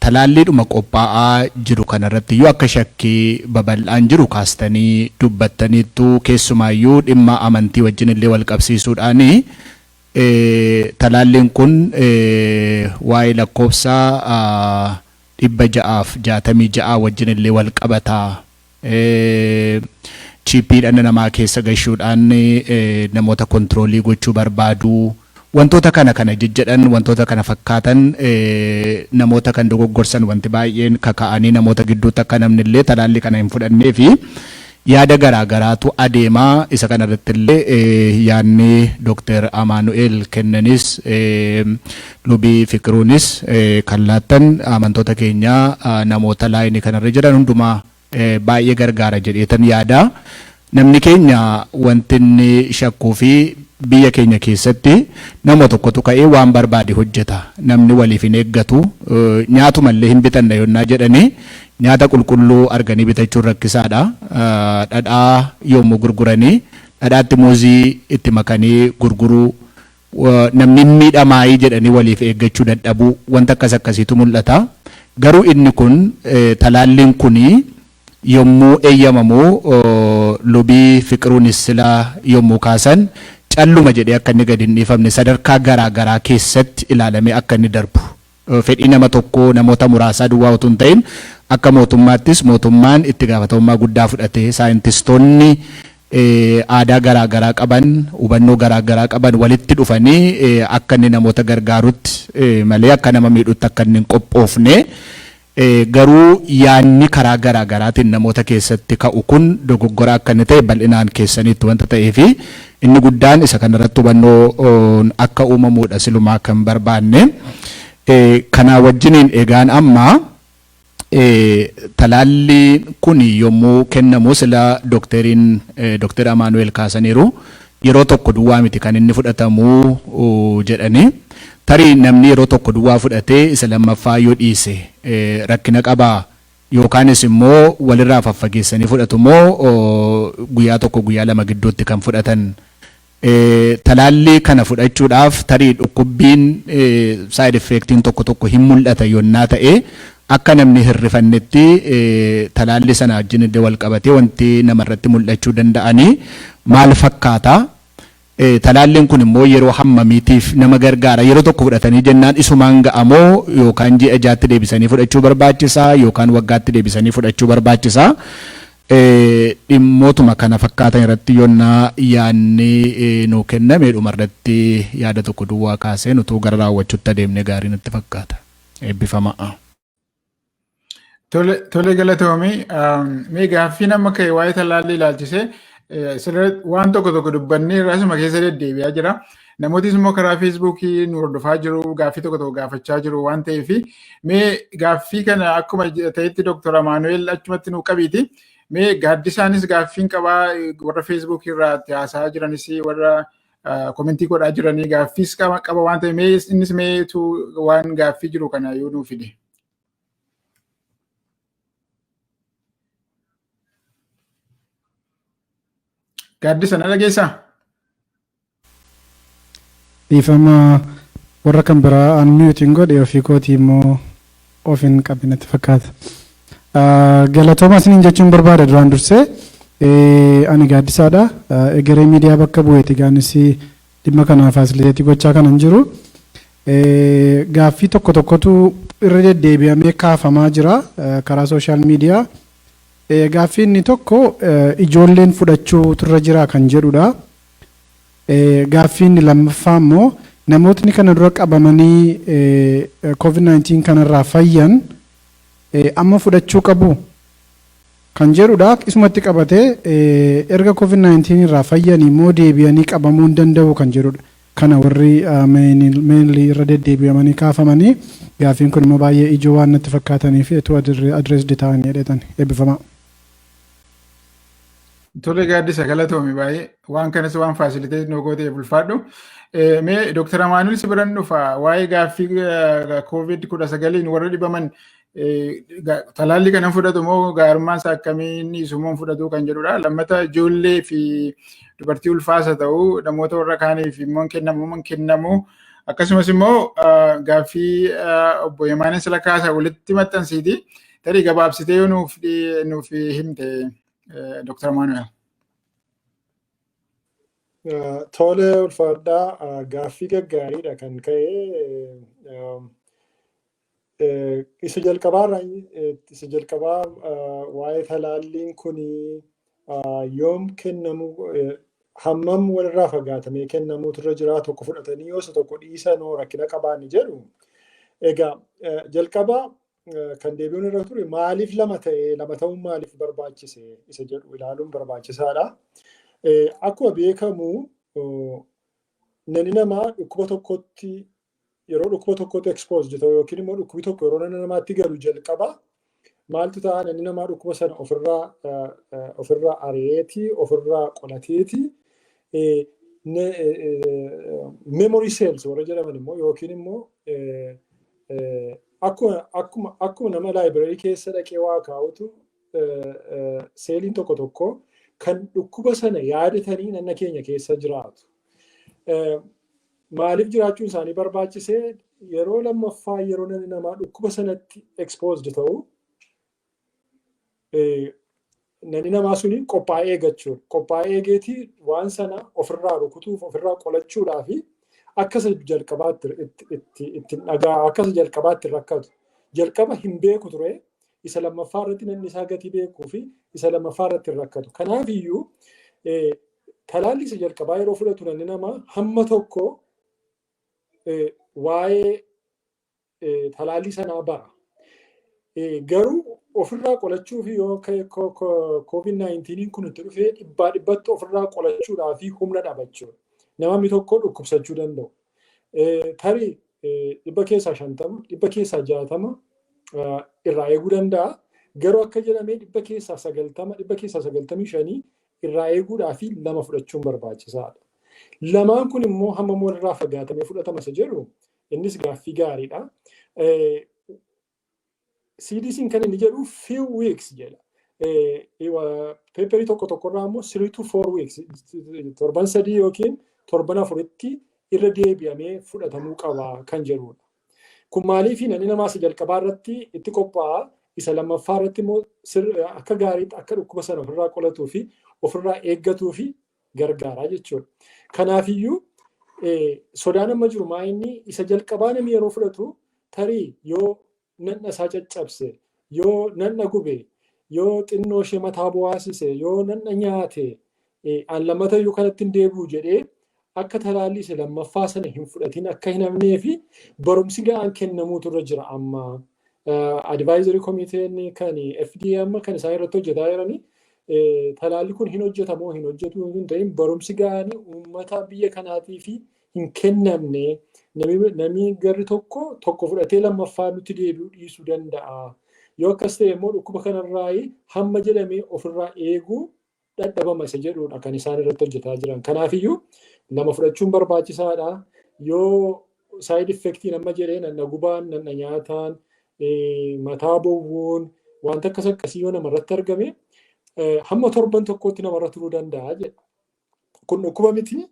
talaalliidhuma qophaa'aa jiru kanarratti iyyuu akka shakkii babal'aan jiru kaastanii dubbattaniittu, keessumaayyuu dhimma amantii wajjin illee wal qabsiisuudhaani talaalliin kun waa'ee lakkoofsa 666 wajjin illee wal qabataa. Chip dhala namaa keessa gashuudhaan namoota control gochuu barbaadu. Wantoota kana kana jejjedhan, wantoota kana fakkaatan, namoota kan dogoggorsan wanti baay'een kaka'anii namoota gidduutti akka namni illee talaallii kana hin fudhannee fi yaada garaa garaatu adeemaa. Isa kana irratti illee yaadni Dooktar Amaanu'eel kennanis, Lubii Fiqiruunis kan laattan amantoota keenya, namoota line kanarra jiran hundumaa baay'ee gargaara jedheetan yaada. Namni keenya wanti inni shakkuu fi biyya keenya keessatti nama tokkotu ka'ee waan barbaade hojjeta. Namni waliif hin eeggatu. Nyaatumallee hin bitanna yonnaa jedhanii nyaata qulqulluu arganii bitachuun rakkisaadha. Dhadhaa yommuu gurguranii dhadhaan Dhadhaatti muuzii itti makanii gurguruu, namni miidhamaayii jedhanii waliif eeggachuu dadhabuu, wanta akkas akkasiitu mul'ata. Garuu inni kun, talaalliin kuni yommuu eeyyamamu, lubii Fiqiruunis silaa yommuu kaasan, calluma jedhee akka inni gadi hin dhiifamne, sadarkaa garaa garaa keessatti ilaalamee akka inni darbu. Fedhii nama tokkoo, namoota muraasaa duwwaa utuu hin ta'in, akka mootummaattis mootummaan itti gaafatamummaa guddaa fudhatee, saayintistoonni aadaa garaa garaa qaban, hubannoo garaa garaa qaban walitti dhufanii akka inni namoota gargaarutti malee akka nama miidhutti akka inni hin qophoofne, garuu yaanni karaa garaa garaatiin namoota keessatti ka'u kun dogoggora akka inni ta'e bal'inaan keessaniitti wanta ta'eefi, inni guddaan isa kanarratti hubannoo akka uumamuudha silumaa kan barbaanne. Kanaa wajjiniin egaan amma talaalli kun yommuu kennamu, sila dookteriin, Dookter Amaanu'eel kaasaniiru, yeroo tokko duwwaa miti kan inni fudhatamu jedhanii. Tarii namni yeroo tokko duwwaa fudhatee isa lammaffaa yoo dhiise rakkina qabaa, yookaanis immoo walirraa faffageessanii fudhatu moo guyyaa 1 guyyaa 2 gidduutti kan fudhatan? Talaallii kana fudhachuudhaaf tarii dhukkubbiin, side effectiin tokko tokko hin mul'ata yonnaa ta'e, akka namni hirrifannetti talaallii sana wajjin illee wal qabatee wanti namarratti mul'achuu danda'anii maal fakkaata? Talaalliin kun immoo yeroo hammamiitiif nama gargaara? Yeroo tokko fudhatanii jennaan isumaan ga'amoo, yookaan ji'a 6tti deebisanii fudhachuu barbaachisaa, yookaan waggaatti deebisanii fudhachuu barbaachisaa? Dhimmootuma kana fakkaatan irratti yonnaa yaadni nuu kenname, dhumarratti yaada tokko duwwaa kaaseen utuu gara raawwachuutti adeemne gaarii natti fakkaata. Eebbifamaa. Tole, galatoomii. Mee gaaffii nama ka'e waa'ee talaallii ilaalchisee waan tokko tokko dubbannee asuma keessa deddeebi'aa jira. Namootis immoo karaa Feesbuukii nu hordofaa jiru, gaaffii tokko tokko gaafachaa jiru waan ta'eef, mee gaaffii kana akkuma ta'etti Dooktor Amaanu'eel achumatti nu qabiiti. Mee Gaaddisaanis gaaffiin qabaa, warra Feesbuukii irraa itti haasa'aa jiranis, warra commentii godhaa jiranii gaaffiis qaba waan ta'eef, mee innis meetu waan gaaffii jiru kana yoo nuu fide. Gaaddisa, na dhageessaa? Dhiifama, warra kan biraa unmute godhe, ofii kootii immoo of hin qabinatti fakkaata. Galatooma isiniin jechuun barbaada duraan dursee. Ani Gaaddisaadha. Egeree Miidiyaa bakka bu'eeti gaanis dhimma kana facilitate gochaa kanan jiru. Gaaffii tokko tokkotu irra deddeebi'amee kaafamaa jira karaa social media. Gaaffii inni tokko ijoolleen fudhachuu irra jira kan jedhudha. Gaaffii inni lammaffaa immoo namootni kana dura qabamanii COVID-19 kanarraa fayyan amma fudhachuu qabu kan jedhudha. Isumatti qabatee erga COVID-19 irraa fayyanii immoo deebi'anii qabamuu hin danda'u kan jedhudha. Kana warri mainly irra deddeebi'amanii kaafamanii, gaaffiin kun immoo baay'ee ijoo waan natti fakkaatanii fi utuu addressed ta'anii jedhetan. Eebbifamaa. Tole Gaaddisa, galatoomi baay'ee, waan kanas waan facilitate nu gootee ulfaadhu. Mee Dooktar Amaanuel si biran dhufa. Waa'ee gaaffii COVID-19n warra dhibaman talaallii kana fudhatu moo, gaarummaan isaa akkamiin dhiisu moo fudhatu kan jedhudha. Lammata ijoollee fi dubartii ulfaasa ta'u, namoota warra kaaniif immoo kennamu moo kennamu? Akkasumas immoo gaaffii obbo Yemaaneen sila kaasa walitti maxxansiiti. Tarii gabaabsitee yoo nuuf himte, Dr. Amaanuel. Tole, ulfaadhaa, gaaffii gaggaariidha kan ka'e. Isa jalqabaarraa, isa jalqabaa waa'ee talaalliin kun yoom kennamu, hammam walirraa fagaatamee kennamuutu irra jira, tokko fudhatanii yoo isa tokko dhiisanoo rakkina qabaanni jedhu. Egaa jalqaba kan deebi'uun irra ture maaliif lama ta'e, lama ta'uun maaliif barbaachise isa jedhu ilaaluun barbaachisaadha. Akkuma beekamu namni namaa dhukkuba tokkotti, yeroo dhukkuba tokkotti exposed ta'u yookiin immoo dhukkubi tokko yeroo nama namaatti galu, jalqaba maaltu ta'a? Namni namaa dhukkuba sana ofirraa ari'eeti, ofirraa qolateeti, memory cells warra jedhaman immoo yookiin immoo akkuma nama library keessa dhaqee waa kaa'utu, seeliin tokko tokko Kan dhukkuba sana yaadatanii nanna keenya keessa jiraatu. Maaliif jiraachuun isaanii barbaachisee? Yeroo lammaffaa yeroo namni namaa dhukkuba sanatti exposed ta'u, namni namaa suni qophaa'ee eeggachuudha. Qophaa'ee eegeetii waan sana ofirraa rukutuuf, ofirraa qolachuudhaa fi akka isa jalqabaatti itti dhagaa, akka isa jalqabaatti rakkatu. Jalqaba hin beeku ture, isa lammaffaa irratti namni isaa gatii beekuu fi isa lammaffaa irratti hin rakkatu. Kanaaf iyyuu talaalli isa jalqabaa yeroo fudhatu namni namaa hamma tokko waa'ee talaallii sanaa bara. Garuu ofirraa qolachuu fi yoo COVID-19 kun itti dhufee dhibbaa dhibbatti ofirraa qolachuudhaa fi humna dhaba jechuudha. Namni tokko dhukkubsachuu danda'u. Tarii 50%, 60% irraa eeguu danda'a. Garuu akka jedhamee 90%, 95% irraa eeguudhaa fi lama fudhachuun barbaachisaadha. Lamaan kun immoo hammam walirraa fagaatamee fudhatama isa jedhu, innis gaaffii gaariidha. CDC'n kan inni jedhu few weeks jedha. Paperii tokko tokkorraa immoo 3 to 4 weeks, torban 3 yookiin torban 4tti irra deebi'amee fudhatamuu qaba kan jedhudha. Kun maaliif? Namni namaa isa jalqabaa irratti itti qophaa'a, isa lammaffaa irratti immoo akka gaariitti akka dhukkuba sana ofirraa qolatuu fi ofirraa eeggatuu fi gargaara jechuudha. Kanaafiyyuu sodaan amma jiru maa inni isa jalqabaa namni yeroo fudhatu tarii yoo nanna isaa caccabse, yoo nanna gube, yoo xinnoo ishee mataa bu'aasise, yoo nanna nyaate, an lammatayyuu kanatti hin deebi'u jedhee akka talaallii isa lammaffaa sana hin fudhatin akka hin hafnee fi barumsi ga'aan kennamuutu irra jira amma. Advisory komiteen kan FDA amma kan isaan irratti hojjetaa jiranii talaalli kun hin hojjetamoo hin hojjetu hin ta'in, barumsi ga'aan uummata biyya kanaatii fi hin kennamne, namni garri tokko tokko fudhatee lammaffaa nutti deebi'uu dhiisuu danda'a. Yoo akkas ta'e immoo dhukkuba kanarraa hamma jedhamee ofirraa eeguu dadhabama isa jedhudha kan isaan irratti hojjetaa jiran. Kanaafiyyuu lama fudhachuun barbaachisaadha. Yoo side effectiin amma jedhee nanna gubaan, nanna nyaataan, mataa bowwuun, wanta akkas akkasii yoo namarratti argame, hamma torban tokkootti namarra turuu danda'a jedha. Kun dhukkuba miti.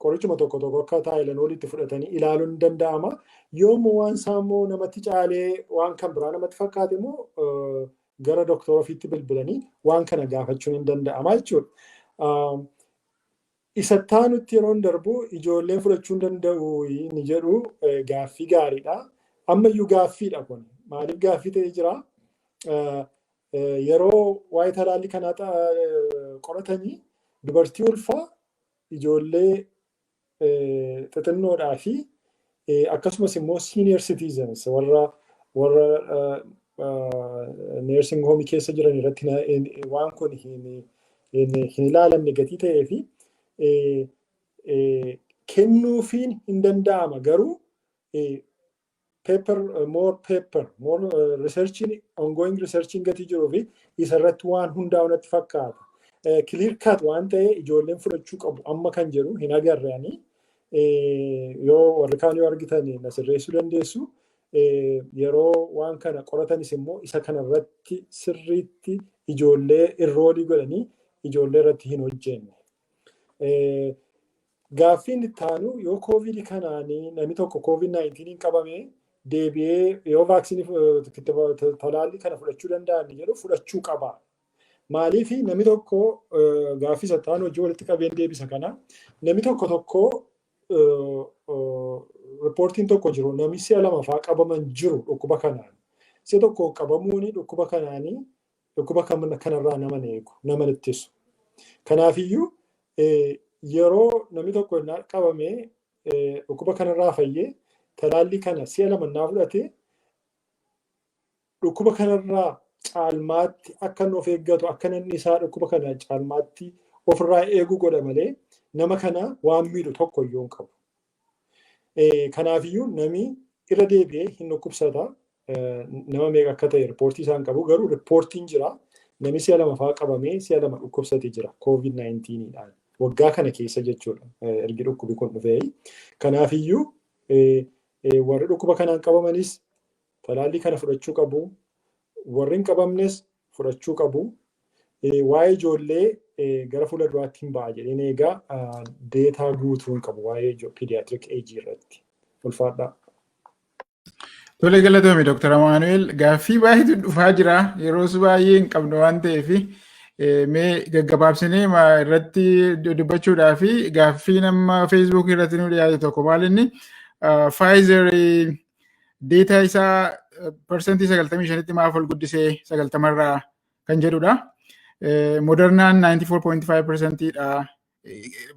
Qorichuma tokko tokko akka Tylenolitti fudhatanii ilaaluun ni danda'ama. Yoo immoo waan isaa immoo namatti caalee waan kan biraa namatti fakkaate immoo, gara doktora ofiitti bilbilanii waan kana gaafachuun hin danda'ama jechuudha. Isa taanutti yeroo darbu, ijoolleen fudhachuu hin danda'u inni jedhu gaaffii gaariidha. Ammayyuu gaaffiidha kun. Maaliif gaaffii ta'ee jira? Yeroo waa'ee talaallii kanaa qoratanii dubartii ulfaa, ijoollee xixinnoodhaa fi akkasumas immoo senior citizens, warra nursing home keessa jiran irratti waan kun hin ilaalamne gatii ta'ee fi kennuufiin hin danda'ama, garuu paper more paper more researching, ongoing researching gatii jiruu fi isa irratti waan hundaa'u natti fakkaata. Clear cut waan ta'e ijoolleen fudhachuu qabu amma kan jedhu hin agarre ani. Yoo warri kaan yoo argitan na sirreessuu dandeessu. Yeroo waan kana qoratanis immoo isa kanarratti sirriitti ijoollee enrollii godhanii ijoollee irratti hin hojjenne. Gaaffiin itti aanu, yoo COVID kanaanii namni tokko COVID-19 qabame deebi'ee yoo vaccineii talaallii kana fudhachuu danda'an jedhu, fudhachuu qaba. Maaliif? Namni tokko gaaffii isa itti aanu hojii walitti qabeen deebisa kana. Namni tokko tokko, reportiin tokko jiru, namni si'a lama fa'aa qabaman jiru dhukkuba kanaan. Si'a tokko qabamuun dhukkuba kanaanii dhukkuba kanarraa nama eegu, nama ittisu. Kanaafiyyuu yeroo namni tokko qabamee dhukkuba kanarraa fayyee talaallii kana si'a lama naa fudhate, dhukkuba kanarraa caalmaatti akka inni of eeggatu, akka namni isaa dhukkuba kana caalmaatti ofirraa eeguu godha malee nama kana waan miidhu tokko iyyuu hin qabu. Kanaafiyyuu namni irra deebi'ee hin dhukkubsata. Nama meeqa akka ta'e reportii isaan qabu, garuu reportiin jira. Namni si'a lama fa'aa qabamee si'a lama dhukkubsate jira COVID-19dhaan. Waggaa kana keessa jechuudha ergi dhukkubi kun dhufee. Kanaafiyyuu warri dhukkuba kanaan qabamanis talaallii kana fudhachuu qabu. Warri hin qabamnes fudhachuu qabu. Waa'ee ijoollee gara fuula duraatti hin ba'a jedheen eegaa, data guutuu hin qabu waa'ee pediatric age irratti. Ulfaadhaa. Tole, galatoomi Dr. Amaanuel. Gaaffii baay'eetu dhufaa jira. Yeroos baay'ee hin qabnu waan ta'eef, mee gaggabaabsinee irratti dubbachuudhaa fi gaaffii nama Facebook irratti nu dhiyaate tokko maal inni, Pfizer data isaa 95%tti maaf ol guddisee 90rraa kan jedhudha. Modernaan 94.5%dha.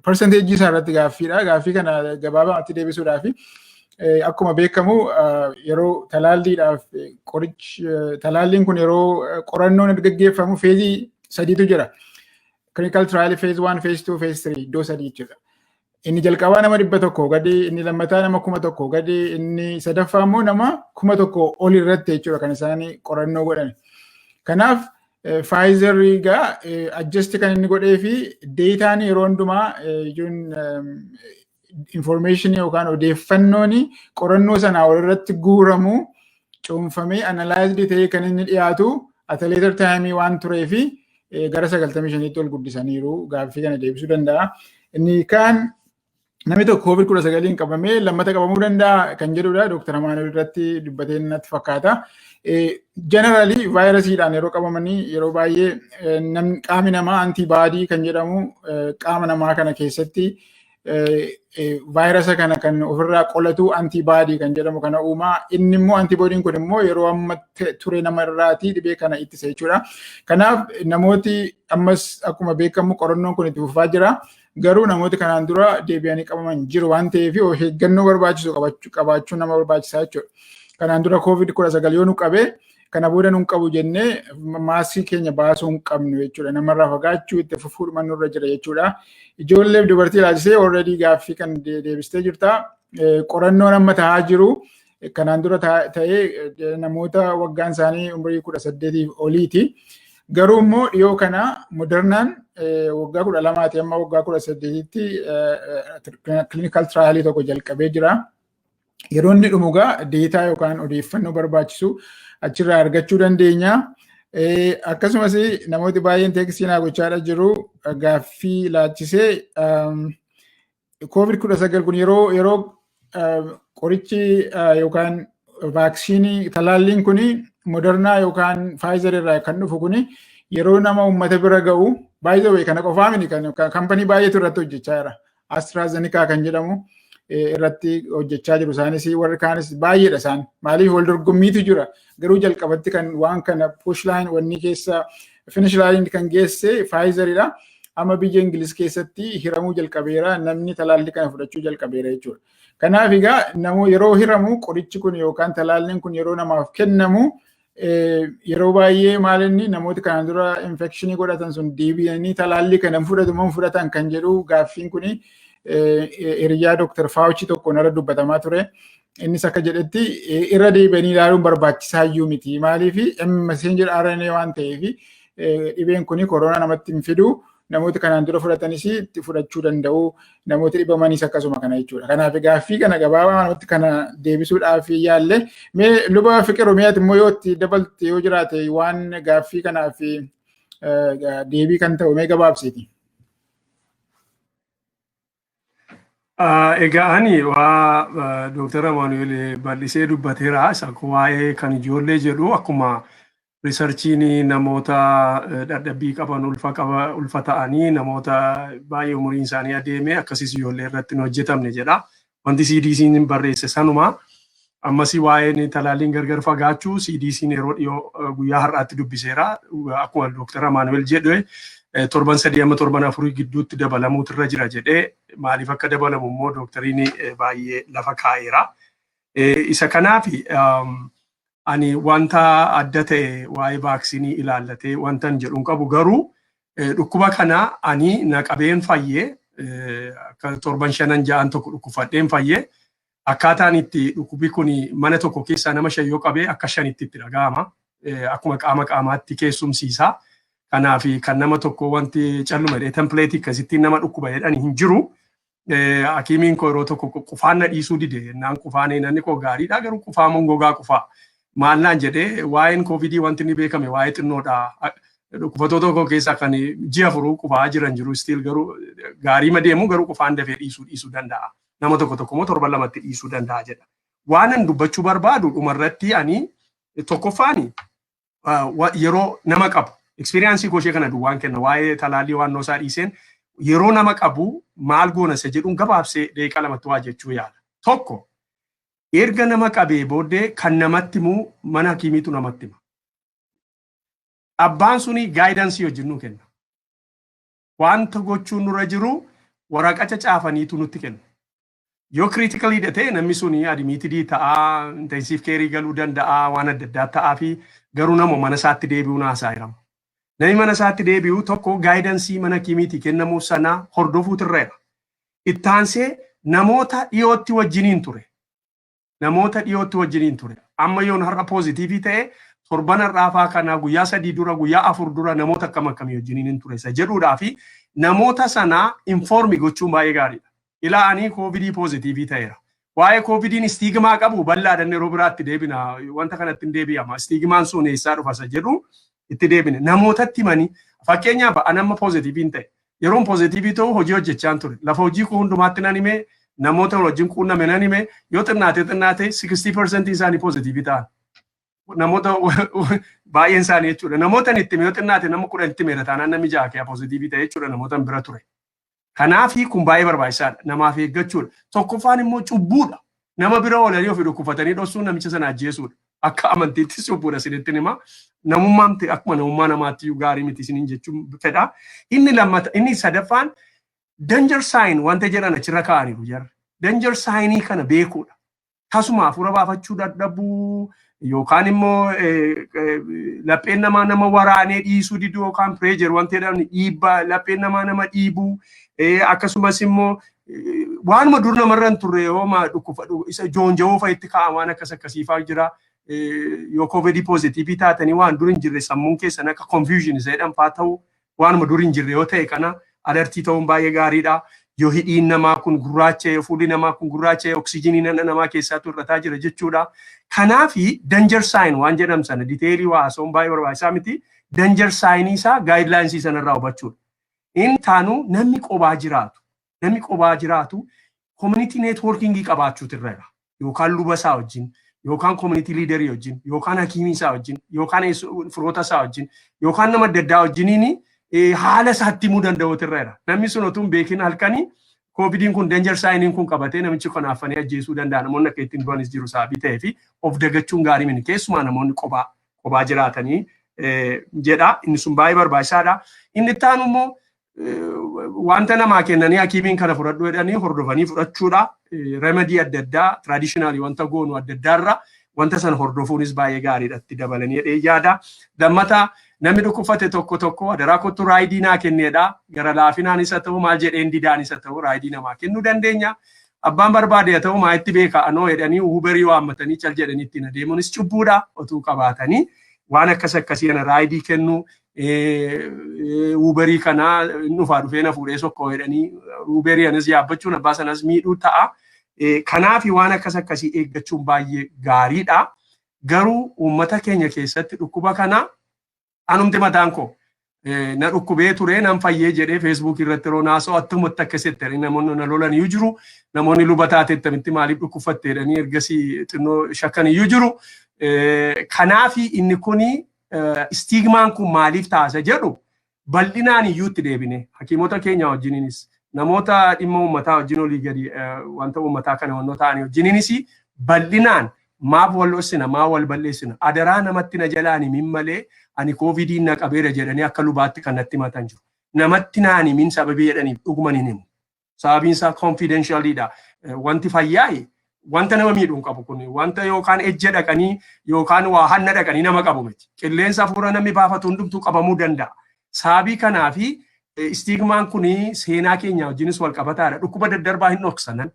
Percentage isaa irratti gaaffiidha. Gaaffii kana gabaabumatti deebisuudhaa fi akkuma beekamu yeroo talaalliidhaaf qorichi, talaalliin kun yeroo qorannoon gaggeeffamu phase sadiitu jira. Clinical trial phase 1, phase 2, phase 3, iddoo sadii jechuudha. Inni jalqabaa nama 100 gadi, inni lammataa nama 1000 gadi, inni sadaffaa immoo nama 1000 ol irratti jechuudha kan isaan qorannoo godhan. Kanaaf Pfizer egaa adjust kan inni godhee fi dataan yeroo hundumaa jechuun information yookaan odeeffannoon qorannoo sanaa ol irratti guuramu cuunfamee analyzed ta'ee kan inni dhiyaatu at a later time waan turee fi gara 95tti ol guddisaniiru, gaaffii kana deebisuu danda'a. Inni kaan namni tokko COVID 19n qabamee lammata qabamuu danda'a kan jedhudha. Dooktar Amaanuel irratti dubbatee natti fakkaata. Generally vaayirasiidhaan yeroo qabamanii yeroo baay'ee qaamni namaa antibody kan jedhamu qaama namaa kana keessatti vaayirasa kana kan ofirraa qolatu antibody kan jedhamu kana uumaa. Inni immoo antibodyn kun immoo yeroo amma ture nama irraatii dhibee kana ittisa jechuudha. Kanaaf namooti ammas akkuma beekamu qorannoon kun itti fufaa jira. Garuu namooti kanaan dura deebi'anii qabaman jiru waan ta'eef, of eeggannoo barbaachisu qabaachuu nama barbaachisaa jechuudha. Kanaan dura COVID 19 yoo nu qabee, kana booda nun qabu jennee maaskii keenya baasuu hin qabnu jechuudha. Namarraa fagaachuu itti fufuudhuma nurra jira jechuudha. Ijoolleef dubartii ilaalchisee already gaaffii kan deebistee jirta. Qorannoon amma ta'aa jiru kanaan dura ta'ee namoota waggaan isaanii umurii 18f oliiti. Garuu immoo dhiyoo kana Modernaan waggaa 12ti amma waggaa 18tti clinical trial tokko jalqabee jira. Yeroo inni dhumu egaa data yookaan odeeffannoo barbaachisu achirraa argachuu dandeenya. Akkasumas namooti baay'een text naa gochaadha jiru gaaffii ilaalchisee COVID 19 kun yeroo qorichi yookaan vaaksiinii, talaalliin kun Moderna yookaan Pfizer irraa kan dhufu kun yeroo nama uummata bira ga'u, baay'ee kana qofaa miti, kan company baay'eetu irratti hojjechaa jira. AstraZeneca kan jedhamu irratti hojjechaa jiru, isaanis warri kaanis baay'eedha isaan. Maaliif, wal dorgommiitu jira. Garuu jalqabatti kan waan kana push line wanni keessa finish line kan geesse Pfizeridha. Amma biyya Ingiliz keessatti hiramuu jalqabeera, namni talaallii kana fudhachuu jalqabeera jechuudha. Kanaaf egaa namoo yeroo hiramu qorichi kun yookaan talaalliin kun yeroo namaaf kennamu, yeroo baay'ee maal inni namooti kanaan dura infection godhatan sun deebi'anii talaallii kana fudhatu moo fudhatan kan jedhu gaaffiin kuni hiriyaa Dr. Fauci tokkoon irra dubbatamaa ture. Innis akka jedhetti irra deebi'anii ilaaluun barbaachisaa iyyuu miti. Maaliif, messenger RNA waan ta'eef dhibeen kuni koronaa namatti hin fidu. Namoota kanaan dura fudhatanis itti fudhachuu danda'u. Namoota dhibamanis akkasuma kana jechuudha. Kanaaf gaaffii kana gabaabaa namatti kana deebisuudhaaf yaalle. Mee luba Fiqir Oromiyaati immoo yoo itti dabalte yoo jiraate, waan gaaffii kanaaf deebii kan ta'u mee gabaabsiiti. Egaa ani waa Dooktar Amaanuel bal'isee dubbateera. Isa waa'ee kan ijoollee jedhu, akkuma researchiin namoota dadhabbii qaban, ulfa qaba, ulfa ta'anii, namoota baay'ee umuriin isaanii adeeme, akkasiis ijoollee irratti hin hojjetamne jedha. Wanti CDC'n barreesse sanuma. Ammas waa'een talaalliin gargar fagaachuu CDC'n yeroo dhiyoo guyyaa har'aatti dubbiseera. Akkuma Dooktar Amaanuel jedhe, torban 3 amma torban 4 gidduutti dabalamuutu irra jira jedhee, maaliif akka dabalamu immoo dooktariin baay'ee lafa kaa'eera. Isa kanaaf ani wanta adda ta'e waa'ee vaaksiinii ilaallatee wanta jedhu hin qabu, garuu dhukkuba kana ani na qabeen fayyee, akka torban shanan ja'an tokko dhukkubfadheen fayyee, akkaataan itti dhukkubi kun mana tokko keessaa nama shan yoo qabee akka shanitti itti dhaga'ama. Akkuma qaama qaamaatti keessumsiisa. Kanaaf kan nama tokko wanti calluma jedhee template akkasittiin nama dhukkuba jedhani hin jiru. Hakiimiin koo yeroo tokko qufaan na dhiisuu dide jennaan, qufaan namni koo gaariidha garuu qufaa gogaa qufaa. Maal naan jedhee, waa'een COVIDii wanti inni beekame waa'ee xinnoodha. Dhukkubsattoota tokko keessaa kan ji'a 4 qufaa jiran jiru, still garuu gaarii deemu, garuu qufaan dafee dhiisuu danda'a. Nama tokko tokko immoo torban 2tti dhiisuu danda'a jedha. Waan an dubbachuu barbaadu dhumarratti, ani tokkoffaani yeroo nama qabu, experience goshee kana duwwaan kenna, waa'ee talaallii waan isaa dhiiseen, yeroo nama qabu maal goona isa jedhuun gabaabsee daqiiqaa 2tti waa jechuu yaala. Tokko, erga nama qabee booddee kan namatti himu mana hakiimiitu namatti hima. Abbaan suni guidance wajjin nuu kenna. Wanta gochuun nurra jiru waraqacha caafaniitu nutti kenna. Yoo critical ta'e namni suni admitted ta'aa, intensive care galuu danda'a, waan adda addaa ta'aa fi garuu nama mana isaatti deebi'uu naasaa jirama. Namni mana isaatti deebi'u tokko guidance mana hakiimiitii kennamuu sana hordofuutu irra jira. Ittaansee namoota dhiyootti wajjiniin ture. Namoota dhiyootti wajjiniin ture. Amma yoon har'a positive ta'e, torban har'aafaa kana guyyaa 3 dura, guyyaa 4 dura namoota akkam akkamii wajjiniin hin ture isa jedhuudhaa fi namoota sanaa inform gochuun baay'ee gaariidha. Ilaa, ani COVID positive ta'eera. Waa'ee COVIDiin stigma qabu bal'aadhaan yeroo biraatti deebina, wanta kanatti hin deebi'ama. Stigmaan sun eessaa dhufa isa jedhu itti deebine. Namootatti himanii, fakkeenyaaf ani amma positive hin ta'e. Yeroon positive ta'u hojii hojjechaan ture. Lafa hojii koo hundumaatti nan himee, namoota wajjin quunname nan hime, yoo xinnaate xinnaate 60% isaanii positive ta'an. Namoota baay'een isaanii jechuudha. Namoota itti hime yoo xinnaate nama 10 itti himeera taanaan namni ja'a kee positive ta'e jechuudha namoota bira ture. Kanaafi kun baay'ee barbaachisaadha. Namaaf eeggachuudha. Tokkoffaan immoo cubbuudha. Nama bira oolanii ofii dhukkufatanii dhoksuun namicha sana ajjeesuudha. Akka amantiittis cubbuudha isinitti hima. Namummaan akkuma namummaa namaatti gaarii miti isiniin jechuun fedha. Inni lammata, inni sadaffaan danger sign wanta jedhan achirra kaa'aniiru jarri. Danger signii kana beekuudha. Tasuma hafuura baafachuu dadhabuu yookaan immoo lapheen namaa nama waraanee dhiisuu diduu yookaan pressure wanta jedhamu, dhiibbaa lapheen namaa nama dhiibuu, akkasumas immoo waanuma dur namarra hin turre yooma dhukkuba isa joonjawoo fa'a itti kaa'an, waan akkas akkasiifaa jira. Yoo COVID positive taatanii waan dur hin jirre sammuun keessan akka confusion isa jedhan fa'aa ta'u, waanuma dur hin jirre yoo ta'e kana alert ta'uun baay'ee gaariidha. Yoo hidhiin namaa kun gurraacha'e, fuulli namaa kun gurraacha'e, oksijiinii nana namaa keessaatu hir'ataa jira jechuudha. Kanaafi danger sign waan jedhamu sana detail waa haasa'uun baay'ee barbaachisaa miti. Danger signii isaa guidelines sanarraa hubachuudha. Inni taanu namni qobaa jiraatu, namni qobaa jiraatu community networking qabaachuutu irra jira. Yookaan luba isaa wajjin, yookaan community leader wajjin, yookaan hakiimii isaa wajjin, yookaan firoota isaa wajjin, yookaan nama adda addaa wajjiniin haala isaatti himuu danda'uutu irra jira. Namni sun otoo hin beekin halkanii COVIDiin kun, danger signiin kun qabatee namichi kun afanii ajjeesuu danda'a. Namoonni akka ittiin du'anis jiru sababii ta'ee fi of dagachuun gaarii miti. Keessumaa namoonni qobaa qobaa jiraatanii jedha. Inni sun baay'ee barbaachisaadha. Inni itti aanu immoo wanta namaa kennanii hakiimiin kana fudhadhu jedhanii hordofanii fudhachuudha. Remedy adda addaa, traditional wanta goonu adda addaarra wanta sana hordofuunis baay'ee gaariidha itti dabalanii jedhee yaada. Lammata, namni dhukkubfate tokko tokko adaraa kottu ride naa kenneedha. Gara laafinaan isa ta'u maal jedheen didaan isa ta'u ride namaa kennuu dandeenya. Abbaan barbaade haa ta'u maa itti beeka anoo jedhanii Uberii waammatanii cal jedhanii ittiin adeemuunis cubbuudha. Otuu qabaatanii waan akkas akkasii kana ride kennuu, Uberii kanaa dhufaa dhufee na fuudhee sokkoo jedhanii Uberii anas yaabbachuun abbaa sanas miidhuu ta'a. Kanaafi waan akkas akkasii eeggachuun baay'ee gaariidha. Garuu uummata keenya keessatti dhukkuba kana anumti mataan koo na dhukkubee ture, nan fayyee jedhee Facebook irratti yeroo naasoo attumatti akkasitti namoonni na lolan iyyuu jiru. Namoonni luba taate attamitti maaliif dhukkubfatte jedhanii ergasii xinnoo shakkan iyyuu jiru. Kanaafi inni kuni stigmaan kun maaliif taasa jedhu bal'inaan iyyuu itti deebine hakiimota keenya wajjininis, namoota dhimma uummataa wajjin olii gadi wanta uummataa kana wannoo ta'anii wajjininis bal'inaan maaf wal dhossina, maaf wal balleessina, adaraa namatti na jalaan himin malee ani COVIDiin na qabeera jedhanii akka lubaatti kan natti himatan jiru. Namatti naan himin sababii jedhaniif dhuguman hin himu. Sababiin isaa confidentialiidha. Wanti fayyaa'e wanta nama miidhuu hin qabu kun wanta yookaan ejja dhaqanii yookaan waa hanna dhaqanii nama qabu miti. Qilleensa hafuura namni baafatu hundumtuu qabamuu danda'a. Sababii kanaafi stigmaan kun seenaa keenya wajjinis wal qabataadha. Dhukkuba daddarbaa hin dhoksanan.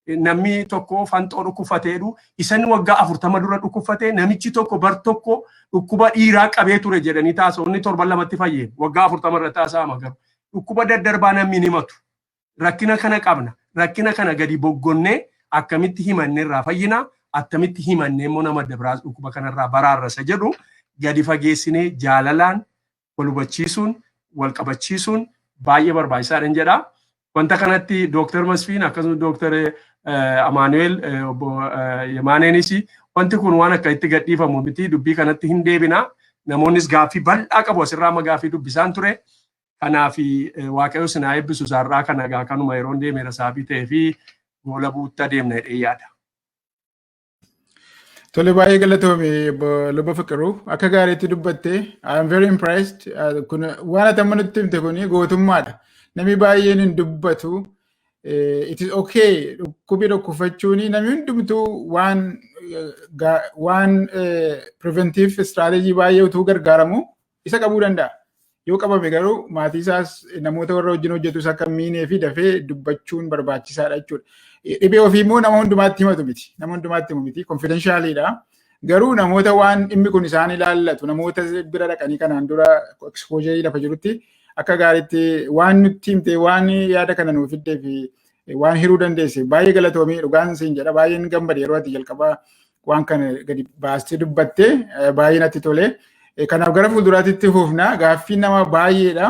Namni tokko fanxoo dhukkufateedhu isan waggaa 40 dura dhukkufatee, namichi tokko bar tokko dhukkuba dhiiraa qabee ture jedhanii taasisa. Inni torban 2tti fayyee waggaa 40 irra taasisama. Garuu dhukkuba daddarbaa namni hin himatu. Rakkina kana qabna. Rakkina kana gadi boggonnee akkamitti himanne irraa fayyina, akkamitti himanne immoo nama adda biraas dhukkuba kanarraa baraarra isa jedhu gadi fageessinee jaalalaan Wal hubachiisuun, wal qabachiisuun baay'ee barbaachisaadha jedha. Wanta kanatti Dooktar Masfiin akkasumas Dooktar Amaanu'eel, obbo Yemaaneenis, wanti kun waan akka itti gadhiifamu miti, dubbii kanatti hin deebina. Namoonnis gaaffii bal'aa qabu, asirraa amma gaaffii dubbisaan ture. Kanaaf Waaqayyo sinaa eebbisu. Isaarraa kana egaa kanuma yeroon deemeera saabii ta'ee fi goola buutti adeemna jedhee yaada. Tole, baay'ee galatoome Luba Fiqiruu, akka gaariitti dubbatte. I am very impressed. Kun waan ati amma nutti himte kun gootummaadha. Namni baay'een hin dubbatu. It is okay dhukkubi dhukkufachuun, namni hundumtuu waan preventive strategy baay'ee utuu gargaaramu isa qabuu danda'a. Yoo qabame garuu maatii isaas, namoota warra wajjin hojjetus akka miinee fi dafee dubbachuun barbaachisaadha jechuudha. Dhibee ofii immoo nama hundumaatti himatu miti. Nama hundumaatti himu miti. Confidentialidha. Garuu namoota waan dhimmi kun isaan ilaallatu, namoota bira dhaqanii kanaan dura exposure lafa jirutti akka gaariitti waan nutti himte, waan yaada kana nuuf fiddee fi waan hiruu dandeesse baay'ee galatoomii, dhugaan siin jedha. Baay'een gammade yeroo ati jalqabaa waan kana gadi baastee dubbatte, baay'ee natti tole. Kanaaf gara fuulduraatti fufna, gaaffii nama baay'eedha.